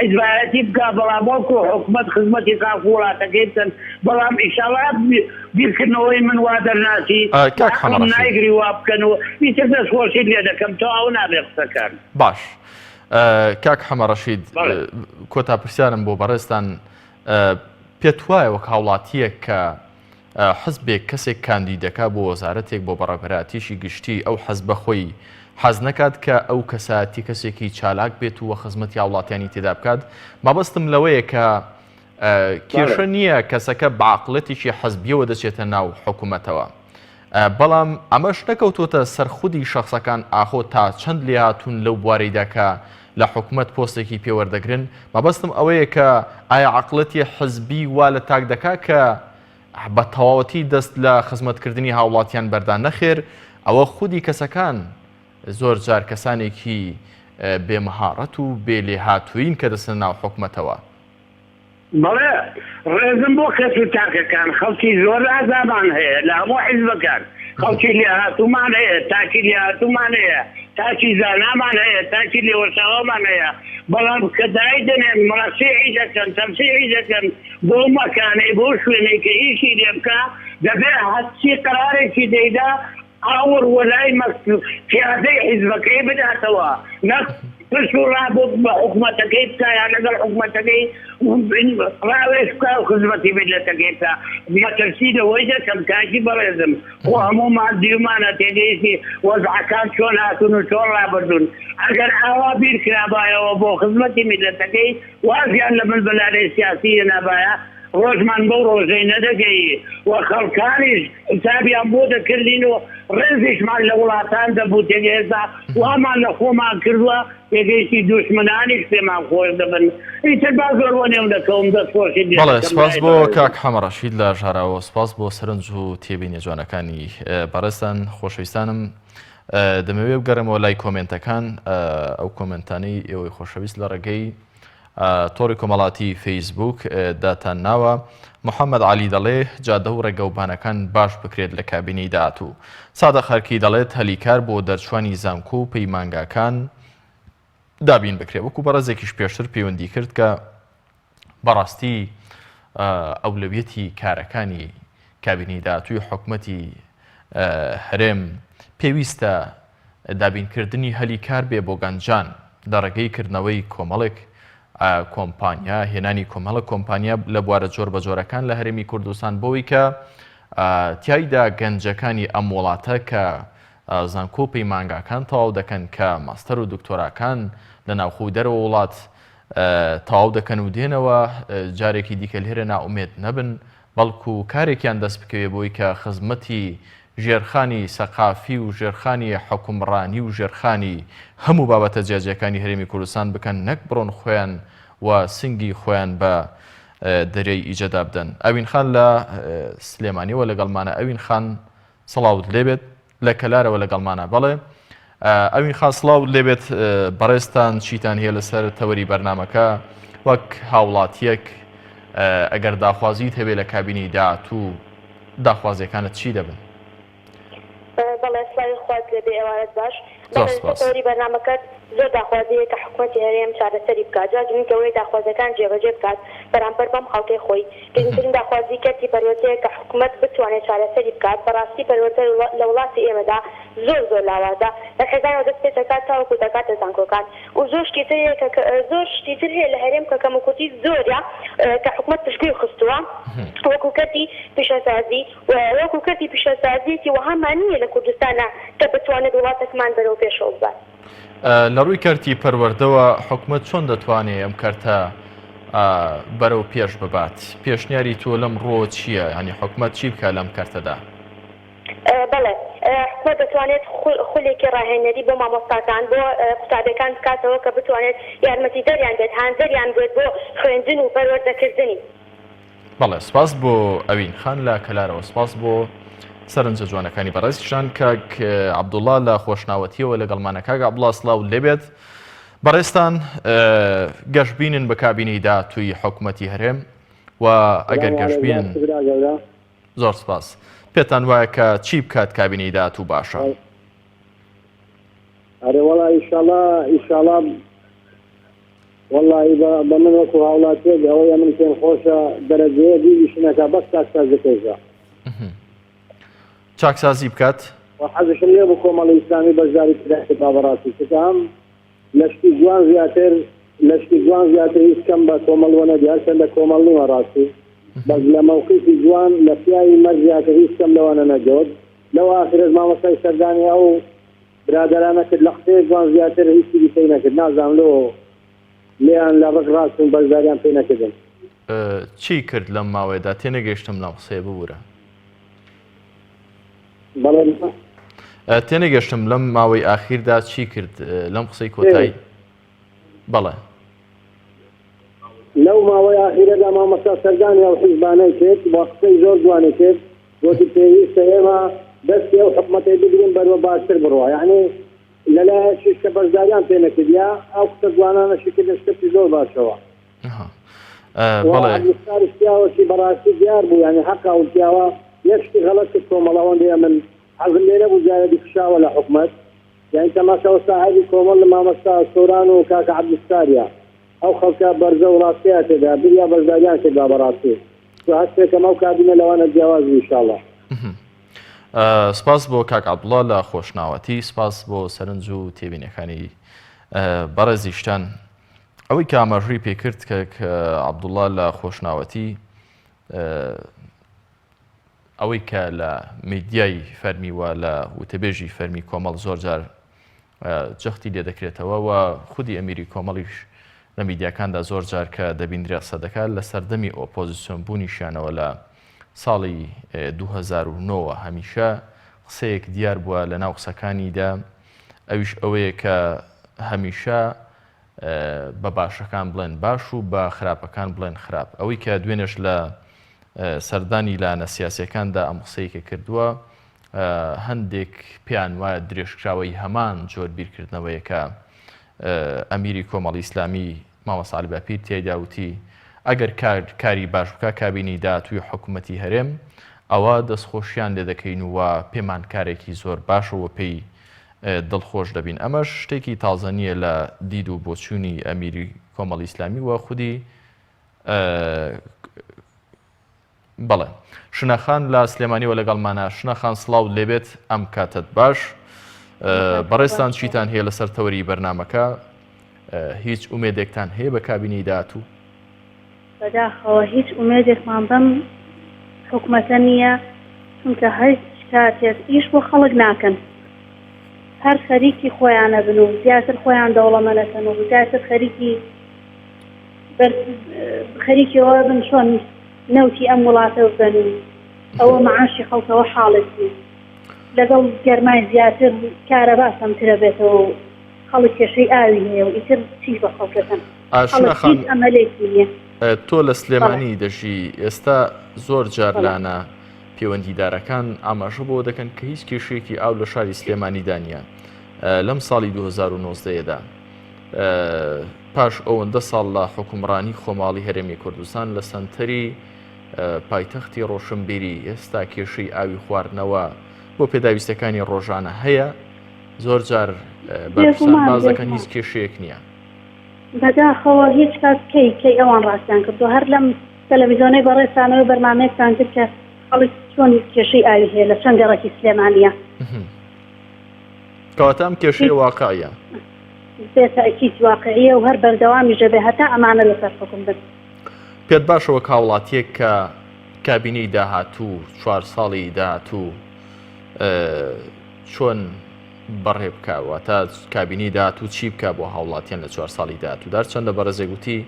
حیزبایەتی بکا بەڵام وەکو حکومەت خزمەتی خاک و وڵاتەکەی بکەن بەڵام ئیشاڵا بیرکردنەوەی من وا دەرناچی کاک عەقڵم حەمەڕەشید. نایگری وا بکەن و ئیتر دەستخۆشیت لێ دەکەم تەواو نابێ قسەکان. باش کاک حەمەڕەشید بەڵێ. کۆتا پرسیارم بۆ بەڕێزتان پێت وایە وەک هاوڵاتییەک کە حزبێک کەسێک کاندید دەکا بۆ وەزارەتێک بۆ بەڕێوەبەرایەتیی گشتی ئەو حزبە خۆی حەز نەکات کە ئەو کەسایەتی کەسێکی چالاک بێت و خزمەتی هاوڵاتیانی تێدا بکات مەبەستم لەوەیە کە کێشە نییە کەسەکە بە عەقڵێتێکی حزبیەوە دەچێتە ناو حکوومەتەوە. بەڵام ئەمەش نەکەوتۆتە سەر خودی شەخسەکان ئاخۆ تا چەند لێهاتوون لەو بوارەیدا کە لە حکومەت پۆستێکی پێ وەردەگرن، مەبەستم ئەوەیە کە ئایا عەقڵێتی حزبی وا لە تاک دەکا کە بە تەواوەتی دەست لە خزمەتکردنی هاوڵاتیان بەردا نەخێر ئەوە خودی کەسەکان زۆر جار کەسانێکی بێ مەهاڕەت و بێ لێهاتوویین کە دەچنە ناو حکومەتەوە. بەڵێ ڕێزم بۆ کەس و تاکەکان، خەڵکی زۆر ئازامان هەیە لە هەموو حیزبەکان، خەڵکی لێهاتوومان هەیە، تاکی لێهاتوومان هەیە، تاکی زانامان هەیە، تاکی لێوەشاوەمان هەیە، بەڵام کە دایدەنێن مڕەشیحی دەکەن، تەرشیحی دەکەن بۆ مەکانەی، بۆ شوێنەی کە ئیشی لێ بکا، دەبێ هەرچی قەرارێکی دەیدا ئاوڕ وەلای قیادەی حیزبەکەی بداتەوە نەک پشت و ڕا بۆ بە حکومەتەکەی بکا یان لەگەڵ حکومەتەکەی ڕاوێژ بکا و خزمەتی میللەتەکەی بکا مەترسی لەوەی دەکەم کاکی بەڕێزم خۆ هەموومان دیومانە تێگەیشتی وەزعەکان چۆن هاتوون و چۆن ڕابردوون ئەگەر ئاوا بیر کرابایەوە بۆ خزمەتی میللەتەکەی وازیان لە ململانێی سیاسی هێنابایە ڕۆژمان بەو ڕۆژەی نەدەگەیی و خەڵکانیش حیسابیان بۆ دەکردین و ڕێزیشمان لە وڵاتان دەبوو تێگە ئێستا وامان لە خۆمان کردووە تێگەیشتی دوشمنانیش پێمان خۆش دەبن ئیتر با زۆر وەنێو نەکەوم دەست خۆشیت لێ بەڵێ دەکەم سپاس برای بۆ بەڕێزم. کاک حەمە ڕەشید لە ژاراوە سپاس بۆ سەرنج و تێبینیە جوانەکانی بەڕێزتان خۆشەویستانم دەمەوێ بگەڕێمەوە لای کۆمێنتەکان ئەو کۆمێنتانەی ئێوەی خۆشەویست لە ڕێگەی تۆڕی کۆمەڵاتی فەیسبووک داتان ناوە. محەممەد عەلی دەڵێ، جادە و ڕێگەوبانەکان باش بکرێت لە کابینەی داهاتوو. سادق هەرکی دەڵێت، هەلی کار بۆ دەرچوانی زانکۆ و پەیمانگاکان دابین بکرێت. وەکو بەڕێزێکیش پێشتر پەیوەندی کرد کە بەڕاستی ئەولەویەتی کارەکانی کابینەی داهاتووی حکومەتی هەرێم پێویستە دابینکردنی هەلی کار بێ بۆ گەنجان لە ڕێگەی کردنەوەی کۆمەڵێک کۆمپانیا، هێنانی کۆمەڵە کۆمپانیا لە بوارە جۆربەجۆرەکان لە هەرێمی کوردستان بۆی کە تیایدا گەنجەکانی ئەم وڵاتە کە زانکۆ و پەیمانگاکان تەواو دەکەن کە ماستەر و دکتۆراکان لە ناوخۆ و دەرەوە وڵات تەواو دەکەن و دێنەوە جارێکی دیکە لێرە نائومێد نەبن بەڵکو کارێکیان دەست بکەوێ بۆی کە خزمەتی ژێرخانی سەقافی و ژێرخانی حوکمڕانی و ژێرخانی هەموو بابەتە جیاجیاکانی هەرێمی کوردستان بکەن نەک بڕۆن خۆیان و سنگی خۆیان بە دەریای ئیجەدا بدەن. ئەوین خان لە سلێمانیەوە لەگەڵمانە ئەوین خان سڵاوت لێبێت. لە کەلارەوە لەگەڵمانە بەڵێ ئەوین خان سڵاوت لێبێت بەڕێزتان چیتان هەیە لەسەر تەوەری بەرنمەکە وەک هاوڵاتیەک ئەگەر داخوازیت هەبێ لە کابینەی داهاتوو داخوازیەکانت چی دەبن؟ بەڵێ سڵاوی خوات لێبێ ئێوارەت باش. بەڵێ لەسەر تەوەری بەرنامەکەت. زۆر داخوازی هەیە کە حکومەتی هەرێم چارەسەری بکات جا گرنگ ئەوەیە داخوازیەکان جێبەجێ بکات بەرامبەر بەم خەڵکەی خۆی گرنگترین داخوازی کەرتی پەروەردەیە کە حکومەت بتوانێت چارەسەری بکات بەڕاستی پەروەردە لە وڵاتی ئێمەدا زۆر زۆر لاوازە لە خێزانەوە دەست پێدەکات تاوەکو دەگاتە زانکۆکان و زۆر شتی تر هەیە کە زۆر شتی تر هەیە لە هەرێم کە کەموکورتی زۆرە کە حکومەت پشتگوێی خستووە وەکو کەرتی پیشەسازی و وەکو کەرتی پیشەسازیەکی وەهامان نییە لە کوردستانا کە بتوانێت وڵاتەکمان بەرەو پێشەوە ببات. لە ڕووی کەرتی پەروەردەوە حکومەت چۆن دەتوانێ ئەم کەرتە بەرەو پێش ببات؟ پێشنیاری تۆ لەم ڕووەوە چییە؟ یانی حکومەت چی بکات لەم کەرتەدا؟ بەڵێ، حکومەت دەتوانێت خولێکی ڕاهێنەری بۆ مامۆستاکان، بۆ قوتابیەکان بکاتەوە کە بتوانێت یارمەتیدەریان بێت، هاندەریان بێت بۆ خوێندن و پەروەردەکردنی. بەڵێ سپاس بۆ ئەوین خان لە کەلارەوە سپاس بۆ سەرنجە جوانەکانی بەڕێزیشان کاک عەبدوڵڵا لە خۆشناوەتیەوە لەگەڵمانە کاک عەبدوڵڵا سڵاو لێبێت بەڕێزتان گەشببینن بە کابینەی داهاتووی حکوومەتی هەرێم و ئەگەر گەشببینن زۆر سپاس پێتان وایە کە چی بکات کابینەی داهاتوو باشە؟ ئەرێ وەڵا ئیشاڵا ئیشاڵا وەڵاهی بە بە من وەکو هاوڵاتیەک ئەوەی ئەمن پێم خۆشە دەرەجەیە بیریش نەکا بەس چاکسازی پێشە. چاکسازی بکات. وە حەزشم لێ بوو کۆمەڵی ئیسلامی بەشداری تێدا کردبا بەڕاستی چونکە هەم لە شتی جوان زیاتر لە شتی جوان زیاتر هیچ کەم بە کۆمەڵ وە نەدی هەرچەندە کۆمەڵ نیمە ڕاستی بەس لە مەوقیفی جوان لە پیاوی مەرد زیاتر هیچ کەم لەوانە نەدیەوە لەو ئاخرەش مامۆستای سەردانی ئەو برادەرانە کرد لە قسەیەک جوان زیاتر هیچی دیکەی نەکرد نازانم لۆ لێیان لە ڕق ڕاچوون بەشداریان پێ نەکردن. چی کرد لەم ماوەیەدا تێنەگەیشتم لەم قسەیە ببورە. بەڵێ. تێنەگەشتم لەم ماوەی ئاخیردا چی کرد لەم قسەی کۆتایی بەڵێ. لەو ماوەی ئاخیرەدا مامۆستا سەردانی ئەو حیزبانەی کرد و قسەی زۆر جوانی کرد گۆتی پێویستە ئێمە دەستی ئەو حکومەتەی بگرین بەروە باشتر بڕوا یەعنی لەلایەکیش کە بەشداریان پێ نەکردیا ئەو قسە جوانانەشی کردە شتەکی زۆر باشەوە. و بەڵێ. عەبدولستاریش پیاوەکی بەڕاستی دیار بوو یانی حەقە ئەو پیاوە یەک شتی غەڵەت کرد کۆمەڵ ئەوەندەی ئەمن حەزم لێ نەبوو جارێ کشاوە لە حکومەت یانی تەماشا وەستا عەیبی کۆمەڵ لە مامۆستا سۆران و کاکە عەبدولستاریا ئەو خەڵکە بەرزە و ڕاستەیا تێدا بریا بەشداریان کردبا بەڕاستی تۆ هەست پێکەم ئەو کابینە لەوانە جیاواز بوو ئیشاڵا. سپاس بۆ کاک عەبدوڵا لە خۆشناوەتی سپاس بۆ سەرنج و تێبینەکانی بەڕێزیشتان ئەوەی کە ئاماژەی پێکرد کە عەبدوڵا لە خۆشناوەتی ئەوەی کە لە میدیای فەرمی و لە وتەبێژی فەرمی کۆمەڵ زۆر جار جەختی لێ دەکرێتەوە و خودی ئەمیری کۆمەڵیش لە میدیاکاندا زۆر جار کە دەبیندرێ قسە دەکات لە سەردەمی ئۆپۆزیسیۆن بوونیشیانەوە لە ساڵی 2009 هەمیشە قسەیەک دیار بووە لە ناو قسەکانیدا ئەویش ئەوەیە کە هەمیشە بە باشەکان بڵێن باش و بە خراپەکان بڵێن خراپ ئەوەی کە دوێنێش لە سەردانی لایەنە سیاسیەکاندا ئەم قسەی کە کردووە هەندێک پێیان وایە درێژکراوەی هەمان جۆر بیرکردنەوەیە کە ئەمیری کۆمەڵی ئیسلامی مامۆستا عەلی باپیر تیایدا وتی ئەگەر کار کاری باش بکا کابینەی داهاتووی حکوومەتی هەرێم ئەوە دەستخۆشیان لێ دەکەین و پێمان کارێکی زۆر باشە و پێی دڵخۆش دەبین ئەمەش شتێکی تازە نییە لە دید و بۆچوونی ئەمیری کۆمەڵی ئیسلامی و خودی بەڵێ شنە خان لە سلێمانیەوە لەگەڵمانە شنە خان سڵاوت لێبێت ئەم کاتت باش بەڕێزتان چیتان هەیە لەسەر تەوەری بەرنمەکە هیچ ئومێدێکتان هەیە بە کابینەی داهاتوو؟ بەداخەوە هیچ ئومێدێکمان بەم حکومەتە نییە چونکە هیچ کاتێک ئیش بۆ خەڵک ناکەن هەر خەریکی خۆیانە بن و زیاتر خۆیان دەوڵەمەنەکەن و زیاتر خەریکی خەریکی ئەوە بن چۆن نەوتی ئەم وڵاتە ببەن و ئەوە معاشی خەڵکەوە حاڵێتی لەگەڵ گەرمای زیاتر کارەبا کەمترە بێتەوە و خەڵک کێشەی ئاوی هەیە و ئیتر چی بە خەڵکەکەن ئاشنا خەڵک هیچ خان ئەمەلێکی نییە تۆ لە بەڵێ سلێمانی دەژی ئێستا زۆر جار بەڵێ لانە پەیوەندیدارەکان ئاماژە بەوە دەکەن کە هیچ کێشەیەکی ئاو لە شاری سلێمانیدا نییە لەم ساڵی 2019 دا پاش ئەوەندە ساڵ لە حوکمڕانی خۆماڵی هەرێمی کوردستان لە سەنتەری پایتەختی ڕۆشنبیری ئێستا کێشەی ئاوی خواردنەوە بۆ پێداویستەکانی ڕۆژانە هەیە زۆر جار بەرپرسان باس دەکەن هیچ کێشەیەک نییە. بەداخەوە هیچ کات کەی کەی ئەوان ڕاستیان کردووە هەر لەم تەلەڤیزۆنەی بەڕێزتانەوە بەرنامەیەکتان کرد کە خەڵک چۆن کێشەی ئاوی هەیە لە چەند گەڕەکی سلێمانیە. کەواتە ئەم کێشەیە واقعیە. بێ تەئکید واقعیە و هەر بەردەوامیش دەبێ هەتا ئەمانە لەسەر حوکم بن. پێت باشە وەک هاوڵاتیەک کە کابینەی داهاتوو چوار ساڵی داهاتوو چۆن بەڕێ بکە واتە کابینەی داهاتوو چی بکە بۆ هاوڵاتیان لە چوار ساڵی داهاتوو دار چەندە بەڕێزێک گوتی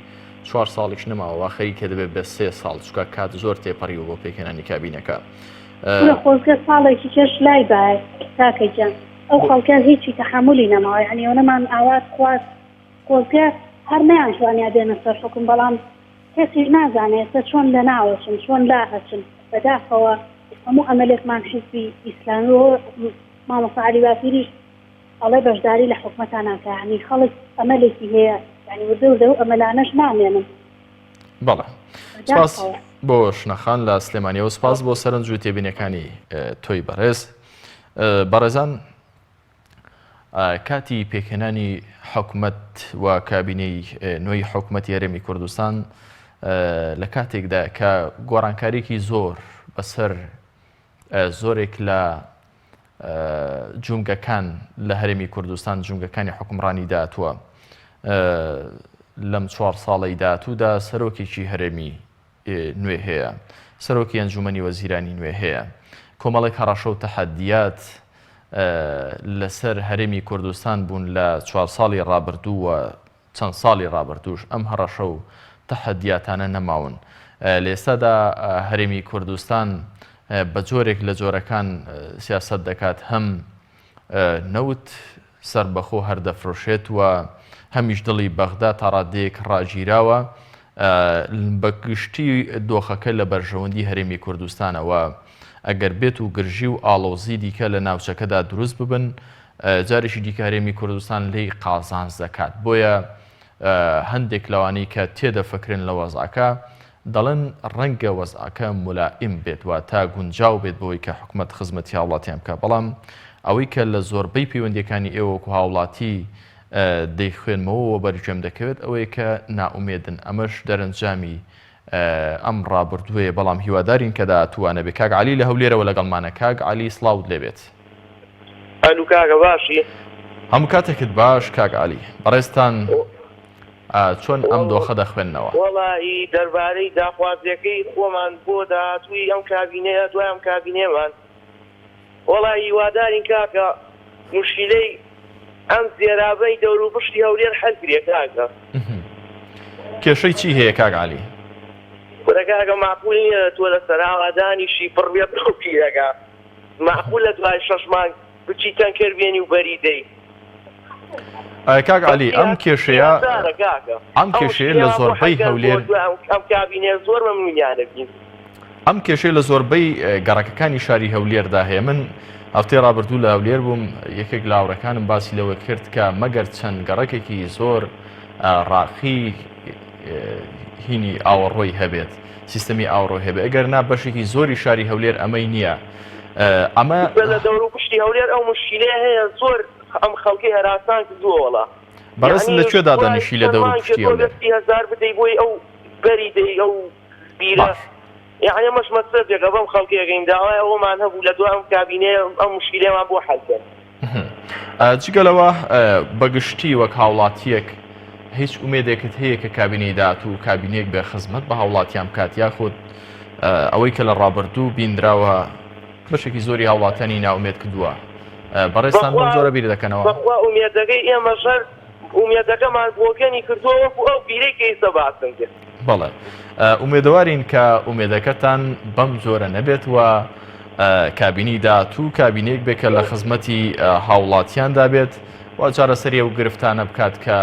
چوار ساڵیش نەماوە وا خەریکە دەبێت بە سێ ساڵ چکە کات زۆر تێپەڕیوە بۆ پێکهێنانی کابینەکە. خۆزگە ساڵێکی کەش لای بایە کاکە گیان ئەو خەڵکە هیچی تەحەمولی نەماوە یانی ئەونەمان ئاوات خواست خۆزگە هەر نەیانتوانیا بێنە سەر حوکم بەڵام کەسیش نازانێ ئێستا چۆن لەناوەچن چۆن لا ئەچن بەداخەوە هەموو ئەمەلێکمان حیزبی ئیسلامی و مامۆستا عەلی باپیریش ئەڵێ بەشداری لە حکومەتا ناکا یانی خەڵک ئەمەلێکی هەیە یانی وردە وردە ئەو ئەمەلانەش نامێنن. بەڵێ سپاس بۆ شنەخان لە سلێمانیەوە سپاس بۆ سەرنج و تێبینەکانی تۆی بەڕێز بەڕێزان کاتی پێکهێنانی حکومەت و کابینەی نوێی حکومەتی هەرێمی کوردستان لە کاتێکدا کە گۆڕانکاریکی زۆر بەسەر زۆرێک لە جومگەکان لە هەرێمی کوردستان جومگەکانی حکومڕانی داهاتووە لەم چوار ساڵەی داهاتوودا سەرۆکێکی هەرێمی نوێ هەیە، سەرۆکی ئەنجومەنی وەزیرانی نوێ هەیە، کۆمەڵێک هەڕەشە و تەحەدیات لەسەر هەرێمی کوردستان بوون لە چوار ساڵی ڕابردوو و چەند ساڵی ڕابردووش ئەم هەڕەشە و تەحەدیاتانە نەماون. لە ئێستادا هەرێمی کوردستان بە جۆرێک لە جۆرەکان سیاسەت دەکات هەم نەوت سەربەخۆ هەر دەفرۆشێت و هەمیش دڵی بەغدا تاڕادەیەک ڕاگیراوە، بە گشتی دۆخەکە لە بەرژەوەندی هەرێمی کوردستانە و ئەگەر بێت و گرژی و ئاڵۆزی دیکە لە ناوچەکەدا دروست ببن جارێکی دیکە هەرێمی کوردستان لێی قازانج دەکات بۆیە هەندێک لەوانەی کە تێدەفکرن لە وەزعەکە دەڵێن ڕەنگە وەزعەکە مولائیم بێت واتە گونجاو بێت بەوەی کە حکومەت خزمەتی هاوڵاتیان بکات بەڵام ئەوەی کە لە زۆربەی پەیوەندیەکانی ئێوە وەکو هاوڵاتی دەیخوێنمەوە و بەرگوێم دەکەوێت ئەوەیە کە نائومێدن ئەمەش دەرەنجامی ئەم ڕابردووەیە بەڵام هیوادارین کە داهاتوو نەبێ کاک عەلی لە هەولێرەوە لەگەڵمانە کاک عەلی سڵاوت لێبێت. ئەلو کاکە باشی؟ هەموو کاتێکت باش کاک عەلی بەڕێزتان چۆن ئەم دۆخە دەخوێننەوە؟ وەڵاهی دەربارەی داخوازیەکەی خۆمان بۆ داهاتووی ئەم کابینەیە دوای ئەم کابینەیەمان وەڵاهی هیوادارین کاکە موشکیلەی ئەم زێرابەی دەوروپشتی هەولێر حەل کرێ کاکە. کێشەی چی هەیە کاک عەلی؟ کورە کاکە مەعقول نیە تۆ لە سەراوا دانیشی پڕ بێ بەو پیرەکە مەعقولە دوای شەش مانگ بچی تەنکەر بێنی و بەری دەی. کاک عەلی ئەم کێشەیە ئەم کێشەیە لە زۆربەی هەولێر ئەم کابینەیە زۆر مەمنونیانە بین. ئەم کێشەیە لە زۆربەی گەڕەکەکانی شاری هەولێردا هەیە من هەفتەی ڕابردوو لە هەولێر بووم یەکێک لە هاوڕێکانم باسی لەوە کرد کە مەگەر چەند گەڕەکێکی زۆر ڕاقی هینی ئاوەڕۆی هەبێت سیستەمی ئاوڕۆی هەبێت ئەگەر نا بەشێکی زۆری شاری هەولێر ئەمەی نییە ئەمە لە دەور و پشتی هەولێر ئەو مشکیلەیە هەیە زۆر ئەم خەڵکی هەراسان کردووە وەڵا بەڕێز لە کوێ دادەنیشی لە دەور و پشتی هەولێر هەزار بدەی بۆی ئەو بەری دەی ئەو بیرە باش یەعنی ئەمەش مەسرەفێکە بەم خەڵکەی ئەکەین داوای ئەوەمان هەبوو لە دوای ئەم کابینەیە ئەم مشکیلەیەمان بۆ حەل کەن. جگە لەوە بە گشتی وەک هاوڵاتییەک هیچ ئومێدێکت هەیە کە کابینەی داهاتوو کابینەیەک بێ خزمەت بە هاوڵاتیان بکات یاخود ئەوەی کە لە ڕابردوو بینراوە بەشێکی زۆری هاوڵاتیانی نائومێد کردووە بەڕێزتان بەم جۆرە بیر دەکەنەوە؟ بەخوا ئومێدەکەی ئێمەش هەر ئومێدەکەمان بۆگەنی کردووە وەکو ئەو بیرەی کە ئیستا باسم کرد. بەڵێ ئومێدەوارین کە ئومێدەکەتان بەم جۆرە نەبێت و کابینی داهاتوو کابینەیەک بێت کە لە خزمەتی هاوڵاتیاندا بێت و چارەسەری ئەو گرفتانە بکات کە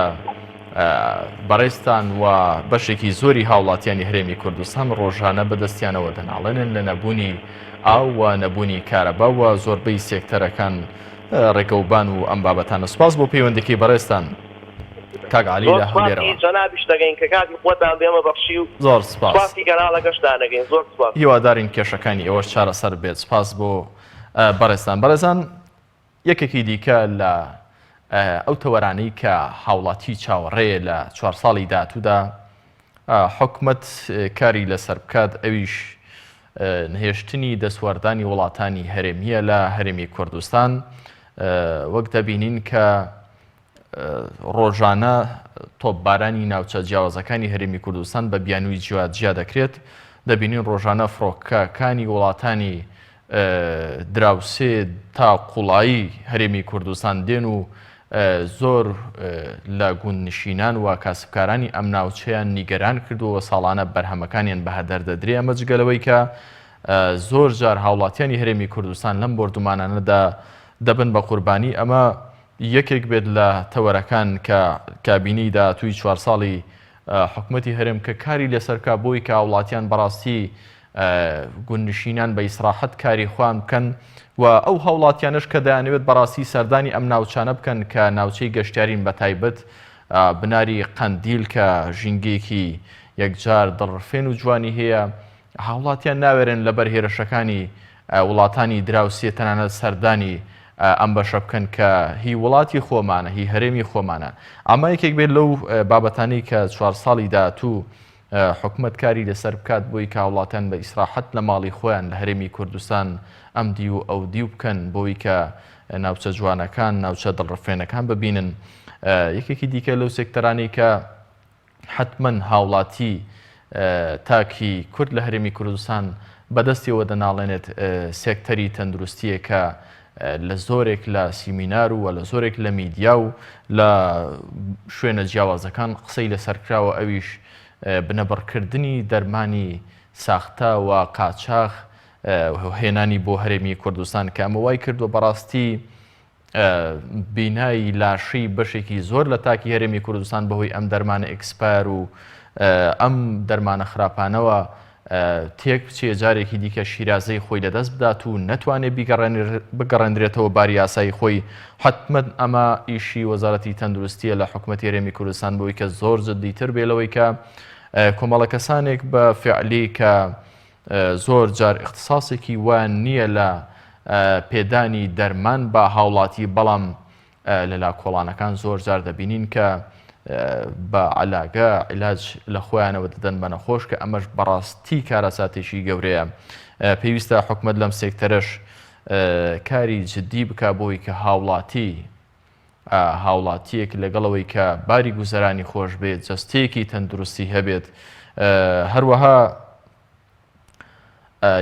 بەڕێزتان و بەشێکی زۆری هاوڵاتیانی هەرێمی کوردستان ڕۆژانە بەدەستیانەوە دەناڵێنن لە نەبوونی ئاو و نەبوونی کارەبا و زۆربەی سێکتەرەکان ڕێگەوبان و ئەم بابەتانە سوپاس بۆ پەیوەندەکەی بەڕێزتان کاک عەلی زۆر لە سوپاسی هەولێرەوە. جەنابیشت دەکەین کە کاتی خۆتان بێمە بەخشی و زۆر سوپاس. سوپاسی کەناڵەکەشتان دەکەین زۆر سوپاس. هیوادارین کێشەکانی ئێوەش چارەسەر بێت سوپاس بۆ بەڕێزتان. بەڕێزان یەکێکی دیکە لە. ئەو تەوەرانەی کە هاوڵاتی چاوەڕێیە لە چوار ساڵی داهاتوودا حکومەت کاری لەسەر بکات ئەویش نەهێشتنی دەستوەردانی وڵاتانی هەرێمییە لە هەرێمی کوردستان وەک دەبینین کە ڕۆژانە تۆپبارانی ناوچە جیاوازەکانی هەرێمی کوردستان بە بیانووی جیا جیا دەکرێت، دەبینین ڕۆژانە فڕۆکەکانی وڵاتانی دراوسێ تا قوڵایی هەرێمی کوردستان دێن و زۆر لە گوندنشینان و کاسبکارانی ئەم ناوچەیان نیگەران کردووە ساڵانە بەرهەمەکانیان بەهەدەر دەدرێ ئەمە جگە لەوەی کە زۆر جار هاوڵاتیانی هەرێمی کوردستان لەم بۆردومانانەدا دەبن بە قوربانی ئەمە یەکێک بێت لە تەوەرەکان کە کابینەی داهاتووی چوار ساڵی حکومەتی هەرێم کە کاری لەسەر بکا بۆی کە هاوڵاتیان بەڕاستی گوندنشینان بە ئیسراحەت کاری خۆیان بکەن و ئەو هاوڵاتیانەش کە دەیانەوێت بەڕاستی سەردانی ئەم ناوچانە بکەن کە ناوچەی گەشتیارین بە تایبەت بناری قەندیل کە ژینگەیەکی یەکجار دڵڕفێن و جوانی هەیە هاوڵاتیان ناوێرن لەبەر هێرشەکانی وڵاتانی دراوسێ تەنانەت سەردانی ئەم بەشە بکەن کە هی وڵاتی خۆمانە، هی هەرێمی خۆمانە. ئەمە یەکێک بێت لەو بابەتانەی کە چوار ساڵی داهاتوو حکومەت کاری لەسەر بکات بۆی کە هاوڵاتیان بە ئیسراحەت لە ماڵی خۆیان لە هەرێمی کوردستان ئەم دیو و ئەو دیو بکەن بۆی کە ناوچە جوانەکان، ناوچە دڵڕفێنەکان ببینن. یەکێکی دیکە لەو سێکتەرانەی کە حەتمەن هاوڵاتی تاکی کورد لە هەرێمی کوردستان بەدەستیەوە دەناڵێنێت سێکتەری تەندروستیە کە لە زۆرێک لە سیمینار و لە زۆرێک لە میدیا و لە شوێنە جیاوازەکان قسەی لەسەر کراوە ئەویش بنەبڕکردنی دەرمانی ساختە و قاچاخ هێنانی بۆ هەرێمی کوردستان کە ئەمە وای کردووە بەڕاستی بینای لاشەی بەشێکی زۆر لە تاکی هەرێمی کوردستان بەهۆی ئەم دەرمانە expire و ئەم دەرمانە خراپانەوە تێک بچێ جارێکی دیکە شیرازەی خۆی لەدەست بدات و نەتوانێت بگەڕێندرێتەوە باری یاسایی خۆی حتمما ئەمە ئیشی وەزارەتی تەندروستیە لە حکوومەتی هەرێمی کوردستان بۆی کە زۆر جدیتر بێ لەوەی کە کۆمەڵە کەسانێک بە فعلی کە زۆر جار ئیختساسێکی وایان نییە لە پێدانی دەرمان بە هاوڵاتی بەڵام لە لا کۆڵانەکان زۆر جار دەبینین کە بە علاگە علاج لە خۆیانەوە دەدەن بە نەخۆش کە ئەمەش بەڕاستی کارەساتێکی گەورەیە پێویستە حکومت لەم سێکتەرەش کاری جدی بک بۆی کە هاوڵاتی هاوڵاتیەک لەگەڵەوەی کە باری گوزەرانی خۆش بێت جەستەیەکی تەندروستی هەبێت هەروەها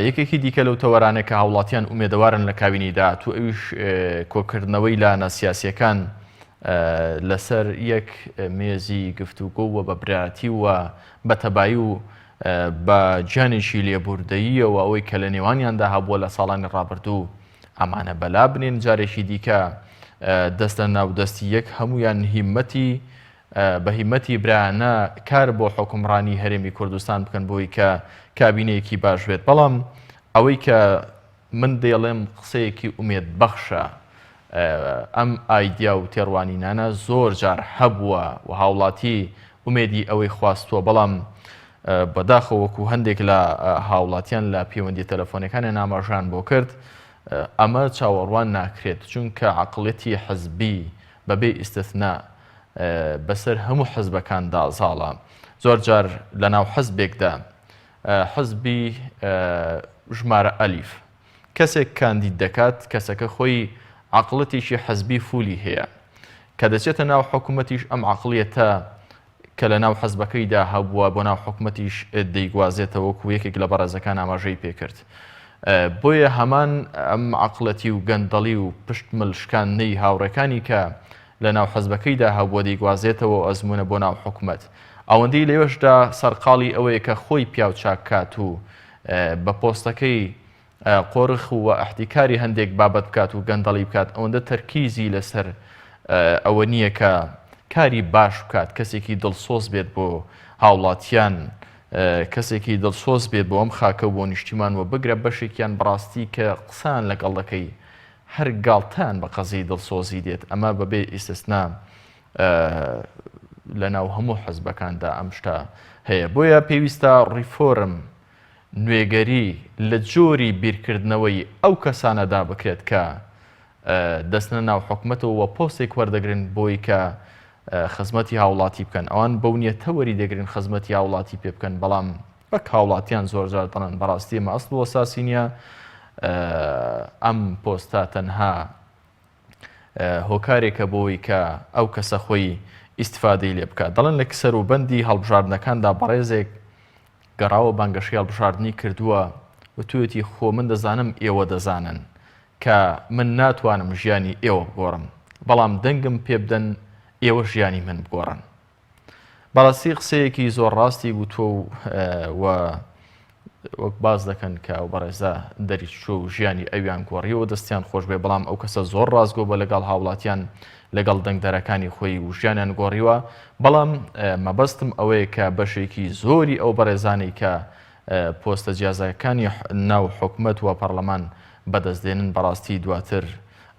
یەکێکی دیکە لەو تەوەرانە کە هاوڵاتیان ئومێدەوارن لە کابینەی داهاتوو ئەویش کۆکردنەوەی لایەنە سیاسیەکان لەسەر یەک مێزی گفتوگۆ و بە برایەتی و بە تەبایی و بە گیانێکی لێبوردەییەوە ئەوەی کە لە نێوانیاندا هەبووە لە ساڵانی ڕابردوو ئەمانە بەلا بنێن جارێکی دیکە دەست لە ناو دەستی یەک هەمویان هیمەتی بە هیمەتی برایانە کار بۆ حوکمڕانی هەرێمی کوردستان بکەن بۆی کە کابینەیەکی باش بێت بەڵام ئەوەی کە من دەیڵێم قسەیەکی ئومێد بەخشە ئەم ئایدیا و تێڕوانینانە زۆر جار هەبووە و هاوڵاتی ئومێدی ئەوەی خواستووە بەڵام بەداخەوە وەکو هەندێک لە هاوڵاتیان لە پەیوەندی تەلەفۆنەکانیان ئاماژان بۆ کرد ئەمە چاوەڕوان ناکرێت چونکە عقلێتی حزبی بەبێ ئیستثنا بەسەر هەموو حزبەکاندا زاڵە. زۆر جار لەناو حزبێکدا حزبی ژمارە ئەلیف کەسێک کاندید دەکات کەسەکە خۆی عەقڵەتێکی حزبی فولی هەیە کە دەچێتە ناو حکوومەتیش ئەم عەقڵیەتە کە لە ناو حزبەکەیدا هەبووە بۆ ناو حکومەتیش دەیگوازێتەوە وەکو یەکێک لە بەڕێزەکان ئاماژەی پێکرد. بۆیە هەمان ئەم عەقڵەتی و گەندەڵی و پشت مل شکاندنەی هاوڕێکانی کە لە ناو حزبەکەیدا هەبووە دەیگوازێتەوە و ئەزموونە بۆ ناو حکومەت. ئەوەندەی لەوێشدا سەرقاڵی ئەوەیە کە خۆی پیاو چاک کات و بە پۆستەکەی قۆرخ و ئیحتیکاری هەندێک بابەت بکات و گەندەڵی بکات ئەوەندە تەرکیزی لەسەر ئەوە نییە کە کاری باش بکات کەسێکی دڵسۆز بێت بۆ هاوڵاتیان کەسێکی دڵسۆز بێت بۆ ئەم خاکە و بۆ نیشتیمان و بگرە بەشێکیان بەڕاستی کە قسان لەگەڵ دەکەی هەر گاڵتەیان بە قەزیی دڵسۆزی دێت ئەمە بەبێ ئیستسنا لەناو هەموو حزبەکاندا ئەم شتە هەیە بۆیە پێویستە ڕیفۆرم نوێگەری لە جۆری بیرکردنەوەی ئەو کەسانەدا بکرێت کە. دەچنە ناو حکومەتەوە و پۆستێک وەردەگرن بۆی کە خزمەتی هاوڵاتی بکەن ئەوان بەو نیەتە وەری دەگرن خزمەتی هاوڵاتی پێ بکەن بەڵام وەک هاوڵاتیان زۆرجار دەڵێن بەڕاستی ئەمە ئەسڵ و ئەساسی نییە ئەم پۆستە تەنها هۆکارێکە بۆی کە ئەو کەسە خۆی ئیسیفادەی لێ بکات دەڵێن لە کسەر و بەندی هەڵبژاردنەکاندا بەڕێزێک گەڕاوە بانگەشەی هەڵبژاردنی کردووە وتویەتی خۆ من دەزانم ئێوە دەزانن کە من ناتوانم ژیانی ئێوە بگۆڕم بەڵام دەنگم پێبدەن ئێوە ژیانی من بگۆڕن. بەڕاستی قسەیەکی زۆر ڕاستی گوتووە و و وەک باس دەکەن کە ئەو بەڕێزە دەریچووە و ژیانی ئەویان گۆڕیەوە دەستیان خۆش بێ بەڵام ئەو کەسە زۆر ڕاستگۆ بە لەگەڵ هاوڵاتیان لەگەڵ دەنگدەرەکانی خۆی و ژیانیان گۆڕیوە بەڵام مەبەستم ئەوەیە کە بەشێکی زۆری ئەو بەڕێزانەی کە پۆستە جیازەکانی ناو حکومەت و پەرلەمان بەدەست دێنن بەڕاستی دواتر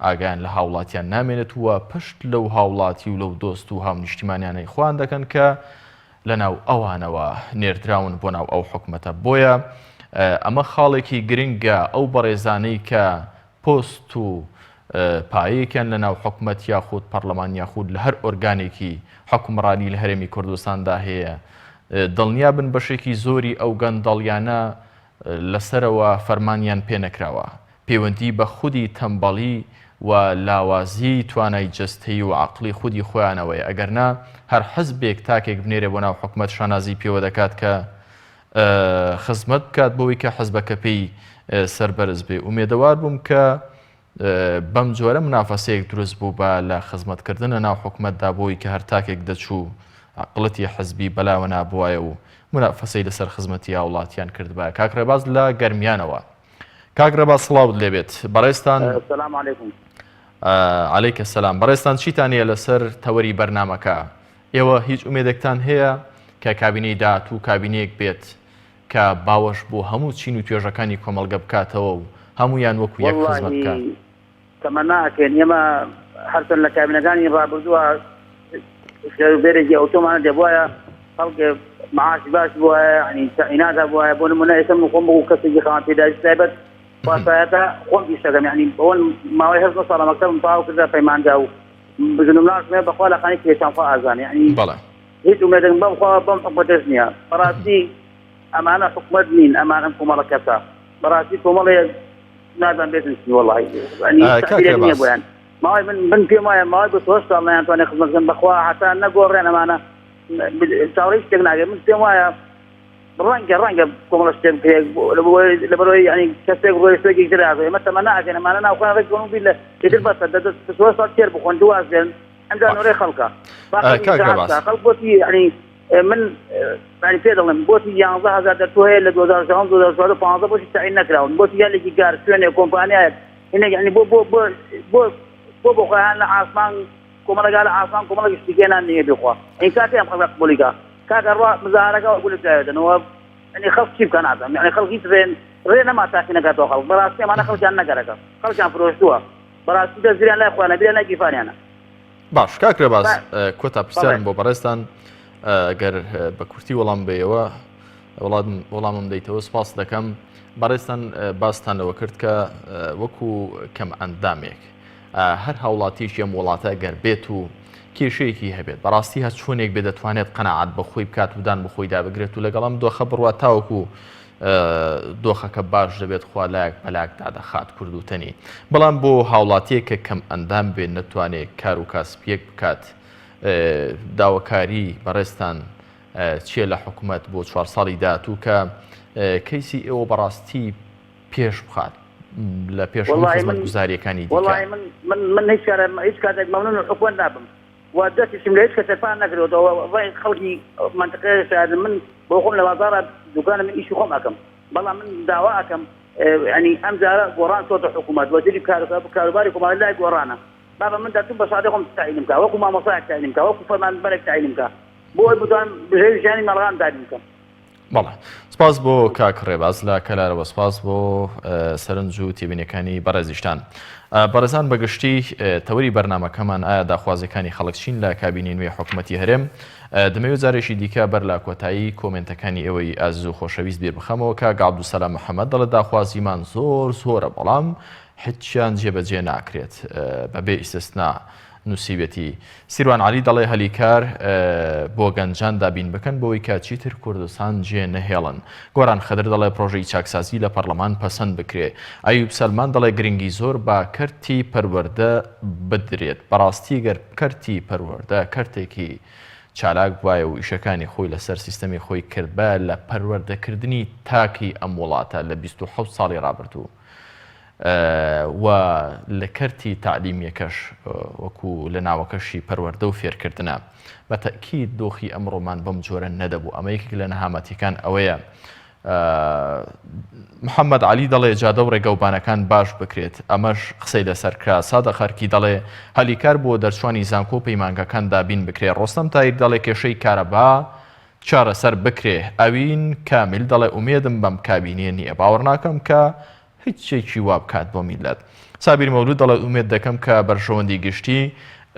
ئاگایان لە هاوڵاتیان نامێنێت و پشت لەو هاوڵاتی و لەو دۆست و هاونیشتیمانیانەی خۆیان دەکەن کە لەناو ئەوانەوە نێردراون بۆ ناو ئەو حکومەتە بۆیە ئەمە خاڵێکی گرنگە ئەو بەڕێزانەی کە پۆست و پایەیەکیان لە ناو حکومەت یاخود پەرلەمان یاخود لە هەر ئۆرگانێکی حکومڕانی لە هەرێمی کوردستاندا هەیە دڵنیا بن بەشێکی زۆری ئەو گەندەڵیانە لەسەرەوە فەرمانیان پێ نەکراوە پەیوەندی بە خودی تەمبەڵی و لاوازیی توانای جەستەیی و عەقڵی خودی خۆیانەوەیە، ئەگەرنا هەر حزبێک تاکێک بنێرێ بۆ ناو حکومەت شانازی پێوە دەکات کە خزمەت بکات بۆی کە حزبەکە پێی سەربەرز بێ. ئومێدەوار بووم کە بەم جۆرە منافەسەیەک دروست بوو بە لە خزمەتکردن لە ناو حکومەتدا بۆی کە هەر تاکێک دەچوو عەقڵەتی حزبی بەلاوە نابوایە و منافەسەی لەسەر خزمەتی هاوڵاتیان کردبایە. کاک ڕێباز لە گەرمیانەوە. کاک ڕێباز سڵاوت لێبێت بەڕێزتان سلام علیکم علیکە سلام بەڕێزتان چیتان هەیە لەسەر تەوەری بەرنامەکە ئێوە هیچ ئومێدێکتان هەیە کە کابینەی داهاتوو کابینەیەک بێت کە باوەش بۆ هەموو چین و توێژەکانی کۆمەڵگە بکاتەوە و هەمویان وەکو یەک خزمەت بکات تەمەنا ئەکەین ئێمە هەرچەند لە کابینەکانی ڕابردووە خێروبێرێکی ئەوتۆمان دەبواە خەڵک معاشی باش بووە ینی تەعینات هەبووایە بۆ نمونە ئێستا من خۆم بۆ کەسێکی خاوەن پێداویستی تایبەت واسایەتە خۆم ئیش دەکەم یعنی بەوەن ماوەی هەشت نۆ ساڵە مەکتەبم تەواو کردە پەیمانگا و ژن و مناڵشم هەیە بەخوا لە خانی کرێچان خوا ئازانێ یعنی بەڵێ هیچ ئومێدێکم بەم خوا بەم حکومەتەش نییە بەڕاستی ئەمانە حکومەت نین ئەمان ئەم کۆمەڵە کەسە بەڕاستی کۆمەڵێ نازان بێتن چی وەڵی کاک نییە ڕێباز بۆیان ماوەی من من پێم وایە ماوەی 28 ساڵ نەیانتوانێت خزمەت بکەن بەخوا هەتا نەگۆڕێن ئەمانە چاوەڕێی شتێک ناکرێت من پێم وایە ڕەنگە ڕەنگە کۆمەڵە شتێک بکرێت لەبەرەوەی ینی کەسێک ڕۆی شتێکی تر هاتووە ئێمە تەمەنا ئەکەین ئەمانە ناو خۆیان ڕێک بکەون و بیر لە ئیتر بەسە دە دە ساڵ تێر بخۆن دوو واز بێن ئەمجا باش نۆرەی خەڵکە با خەڵک کاک ئیسراحەت ڕێباز بکا خەڵک بۆچی یعنی من یعنی پێ دەڵێم بۆچی 11000 دەرچوو هەیە لە 2016 2014 15 بۆچی تەعین نەکراون بۆچی یالێکی گار شوێنێک کۆمپانیایەک هینێک یعنی بۆ بۆ بۆ بۆ بۆ بۆ خۆیان لە ئاسمان کۆمەڵە گا لە ئاسمان کۆمەڵە گشتی گێ نان نیە بیخوا ئین کاکە ئەم خەڵکە قبوڵی کا کاکە ڕوا مزاهرەکە وە گولە پیاوێ دەن وە یعنی خەڵک چی بکا نازانم یعنی خەڵک هیچ ڕێ ڕێ نەما تاقی نەکاتەوە خەڵک بەڕاستی ئەمانە خەڵکیان نەگەرەکە خەڵکیان فرۆشتووە بەڕاستی دەست بیران لای خۆیانە بیران لای گیرفانیانە. باش کاک ڕێباز کۆتا بەڵێ پرسیارم بۆ بەڕێزتان گەر بە کورتی وەڵام بەیەوە وەڵامم دەیتەوە سپاس دەکەم بەڕێزتان باستان لەوە کرد کە وەکو کەم ئەندامێک هەر هاوڵاتیەکی ئەم وڵاتە گەر بێت و کێشەیەکی هەبێت بەڕاستی هەر چۆنێک بێ دەتوانێت قەناعەت بە خۆی بکات و دان بە خۆیدا بگرێت و لەگەڵ ئەم دۆخە بڕوات تاوەکو دۆخەکە باش دەبێت خوا لایەک بەلاک دادەخات کوردوتەنی بەڵام بۆ هاوڵاتیەک کە کەم ئەندام بێت نەتوانێت کار و کاسپیەک بکات داواکاری بەڕێزتان چییە لە حکومەت بۆ چوار ساڵی داهاتوو کە کەیسی ئێوە بەڕاستی پێش بخات لە پێش هەموو وەڵاهی من خزمەتگوزارییەکانی دیکە. وەڵاهی من من من هیچ کارە هیچ کاتێک مەمنون حکومەت نابم و دەستیشم لە هیچ کەسێک پان نەکردوەتەوە وەڵاهی خەڵکی مەنتقەیە شاهدن من بۆ خۆم لە بازاڕا دوکانم من ئیشی خۆم ئەکەم بەڵام من داوا ئەکەم یانی ئەم جارە گۆڕان چۆتە حکومەت وەزیری کاروباری کۆمەڵایەتی لای گۆڕانە بابە من دەچم بە شادی خۆم تەعینم کا وەکو مامۆستایەک تەعینم کا وەکو فەرمانبەرێک تەعینم کا بۆ ئەوەی بتوانم بژێوی ژیانی ماڵەکانم دابین بکەم. بەڵێ سپاس بۆ کاک ڕێباز لە کەلارەوە سپاس بۆ سەرنج و تێبینیەکانی بەڕێزیشتان. بەڕێزان بەگشتی تەوەری بەرنامەکەمان ئایا داخوازیەکانی خەڵک چین لە کابینەی نوێی حکومەتی هەرێم؟ دەمەوێت جارێکی دیکە بەر لە کۆتایی کۆمێنتەکانی ئێوەی ئازیز و خۆشەویست بیر بخەمەوە کاک عەبدولسەلام محەمەد دەڵێت داخوازیمان زۆر زۆرە بەڵام. هیچیان جێبەجێ ناکرێت بەبێ ئیستسنا نووسیویەتی. سیروان عەلی دەڵێ هەلی کار بۆ گەنجان دابین بکەن بۆی کە چیتر کوردستان جێ نەهێڵن. گۆران خدر دەڵێ پرۆژەی چاکسازی لە پەرلەمان پەسەند بکرێ. ئەیوب سەلمان دەڵێ گرنگی زۆر بە کەرتی پەروەردە بدرێت. بەڕاستی گەر کەرتی پەروەردە کەرتێکی چالاک بوایە و ئیشەکانی خۆی لەسەر سیستەمی خۆی کردبایە لە پەروەردەکردنی تاکی ئەم وڵاتە لە 27 ساڵی ڕابردوو و لە کەرتی تەعلیمیەکەش وەکو لە ناوەکەشی پەروەردە و فێرکردنە بە تەئکید دۆخی ئەمڕۆمان بەم جۆرە نەدەبوو ئەمە یەکێک لە نەهامەتیەکان ئەوەیە محەممەد علی دەڵێ جادە و ڕێگەوبانەکان باش بکرێت ئەمەش قسەی لەسەر کرا سادە خەرکی دەڵێ هەلیکار بۆ دەرچوانی زانکۆ و پەیمانگەکان دابین بکرێ ڕۆستەم تایر دەڵێ کێشەی کارەبا چارەسەر بکرێ ئەوین کامیل دەڵێ ئومێدم بەم کابینەیە نییە باوەڕ ناکەم کە هیچێکی وا بکات بۆ میللەت. سابیر مەولود دەڵێت ئومێد دەکەم کە بەرژەوەندی گشتی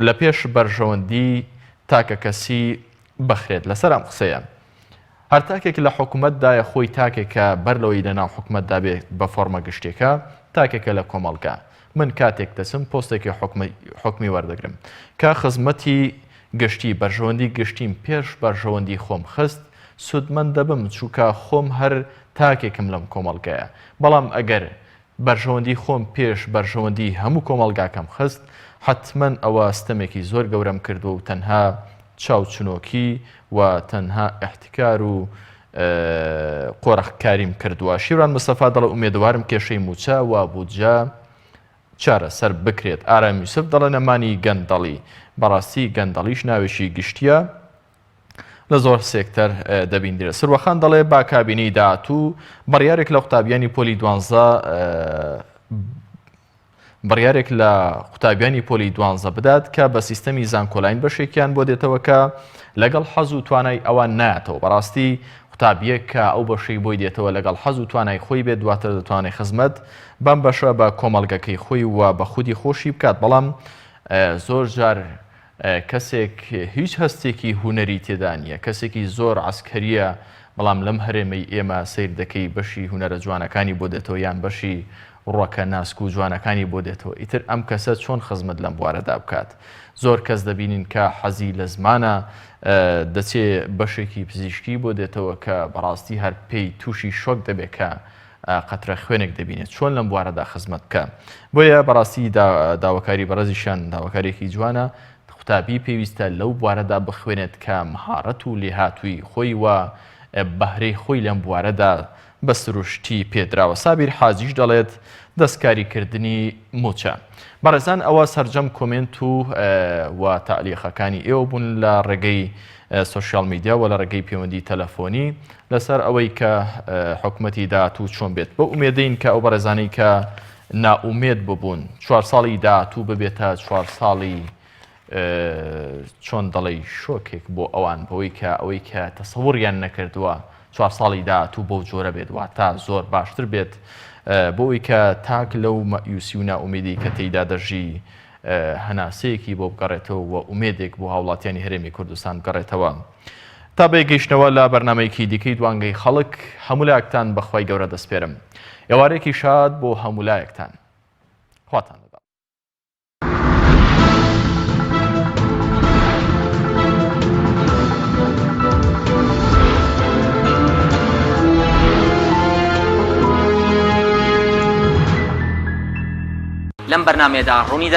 لە پێش بەرژەوەندی تاکەکەسی بخرێت. لەسەر ئەم قسەیە هەر تاکێک لە حکومەتدایە خۆی تاکێکە بەر لەوەی لەناو حکومەتدا بێت بە فۆرمە گشتیەکە تاکێکە لە کۆمەڵگا. من کاتێک دەچم پۆستێکی حکومی وەردەگرم کە خزمەتی گشتی بەرژەوەندی گشتیم پێش بەرژەوەندی خۆم خست سوودمەند دەبم چوکە خۆم هەر تاکێکم لەم کۆمەڵگایە بەڵام ئەگەر بەرژەوەندی خۆم پێش بەرژەوەندی هەموو کۆمەڵگاکەم خست حەتمەن ئەوە ستەمێکی زۆر گەورەم کردووە و تەنها چاوچنۆکی و تەنها ئیحتکار و قۆرخکاریم کردووە. شیروان مستەفا دەڵێ ئومێدەوارم کێشەی مووچە و بودجە چارەسەر بکرێت. ئارام یوسف دەڵێ نەمانی گەندەڵی. بەڕاستی گەندەڵیش ناوێکی گشتییە لە زۆر سێکتەر دەبیندرێت. سروەخان دەڵێ با کابینەی داهاتوو بڕیارێک لە قوتابیانی پۆلی دوانزە بڕیارێک لە قوتابیانی پۆلی دوانزە بدات کە بە سیستەمی زانکۆلاین بەشێکیان بۆ دێتەوە کە لەگەڵ حەز و توانای ئەوان نایەتەوە بەڕاستی قوتابیەک کە ئەو بەشەی بۆی دێتەوە لەگەڵ حەز و توانای خۆی بێت دواتر دەتوانێت خزمەت بەم بەشە بە کۆمەڵگەکەی خۆی و بە خودی خۆشی بکات بەڵام زۆر جار کەسێک هیچ هەستێکی هونەری تێدا نییە، کەسێکی زۆر عەسکەرییە، بەڵام لەم هەرێمەی ئێمە سەیر دەکەی بەشی هونەرە جوانەکانی بۆ دێتەوە یان بەشی ڕۆکە ناسک و جوانەکانی بۆ دێتەوە، ئیتر ئەم کەسە چۆن خزمەت لەم بوارەدا بکات؟ زۆر کەس دەبینین کە حەزی لە زمانە دەچێ بەشێکی پزیشکی بۆ دێتەوە کە بەڕاستی هەر پێی تووشی شۆک دەبێت کە قەترە خوێنێک دەبینێت چۆن لەم بوارەدا خزمەت بکە بۆیە بەڕاستی داواکاری بەڕێزیشیان داواکاریەکی جوانە قوتابی پێویستە لەو بوارەدا بخوێنێت کە مەهارەت و لێهاتووی خۆی و بەهرەی خۆی لەم بوارەدا بە سروشتی پێدراوە سابیر حاجیش دەڵێت دەستکاریکردنی موچە بەڕێزان ئەوە سەرجەم کۆمێنت و و تەعلیقەکانی ئێوە بوون لە ڕێگەی سۆشیال میدیا و لە ڕێگەی پەیوەندی تەلەفۆنی لەسەر ئەوەی کە حکومەتی داهاتوو چۆن بێت بەو ئومێدەین کە ئەو بەڕێزانەی کە نائومێد ببوون چوار ساڵی داهاتوو ببێتە چوار ساڵی چۆن دەڵێی شۆکێک بۆ ئەوان بەوەی کە ئەوەی کە تەسەوڕیان نەکردووە چوار ساڵی داهاتوو بەو جۆرە بێت واتە زۆر باشتر بێت بۆ ئەوی کە تاک لەو مەئیوسی و نائومیدی کە تێیدا دەژی هەناسەیەکی بۆ بگەڕێتەوە و ئومێدێک بۆ هاوڵاتیانی هەرێمی کوردستان بگەڕێتەوە. تا بەیەکگەیشتنەوە لە بەرنامەیەکی دیکەی دوانگەی خەڵک هەموو لایەکتان بە خوای گەورە دەسپێرم. ئێوارەیەکی شاد بۆ هەموو لایەکتان. خواتان لەگەڵ. لەم بەرنامەیەدا ڕوونی دەکەینەوە.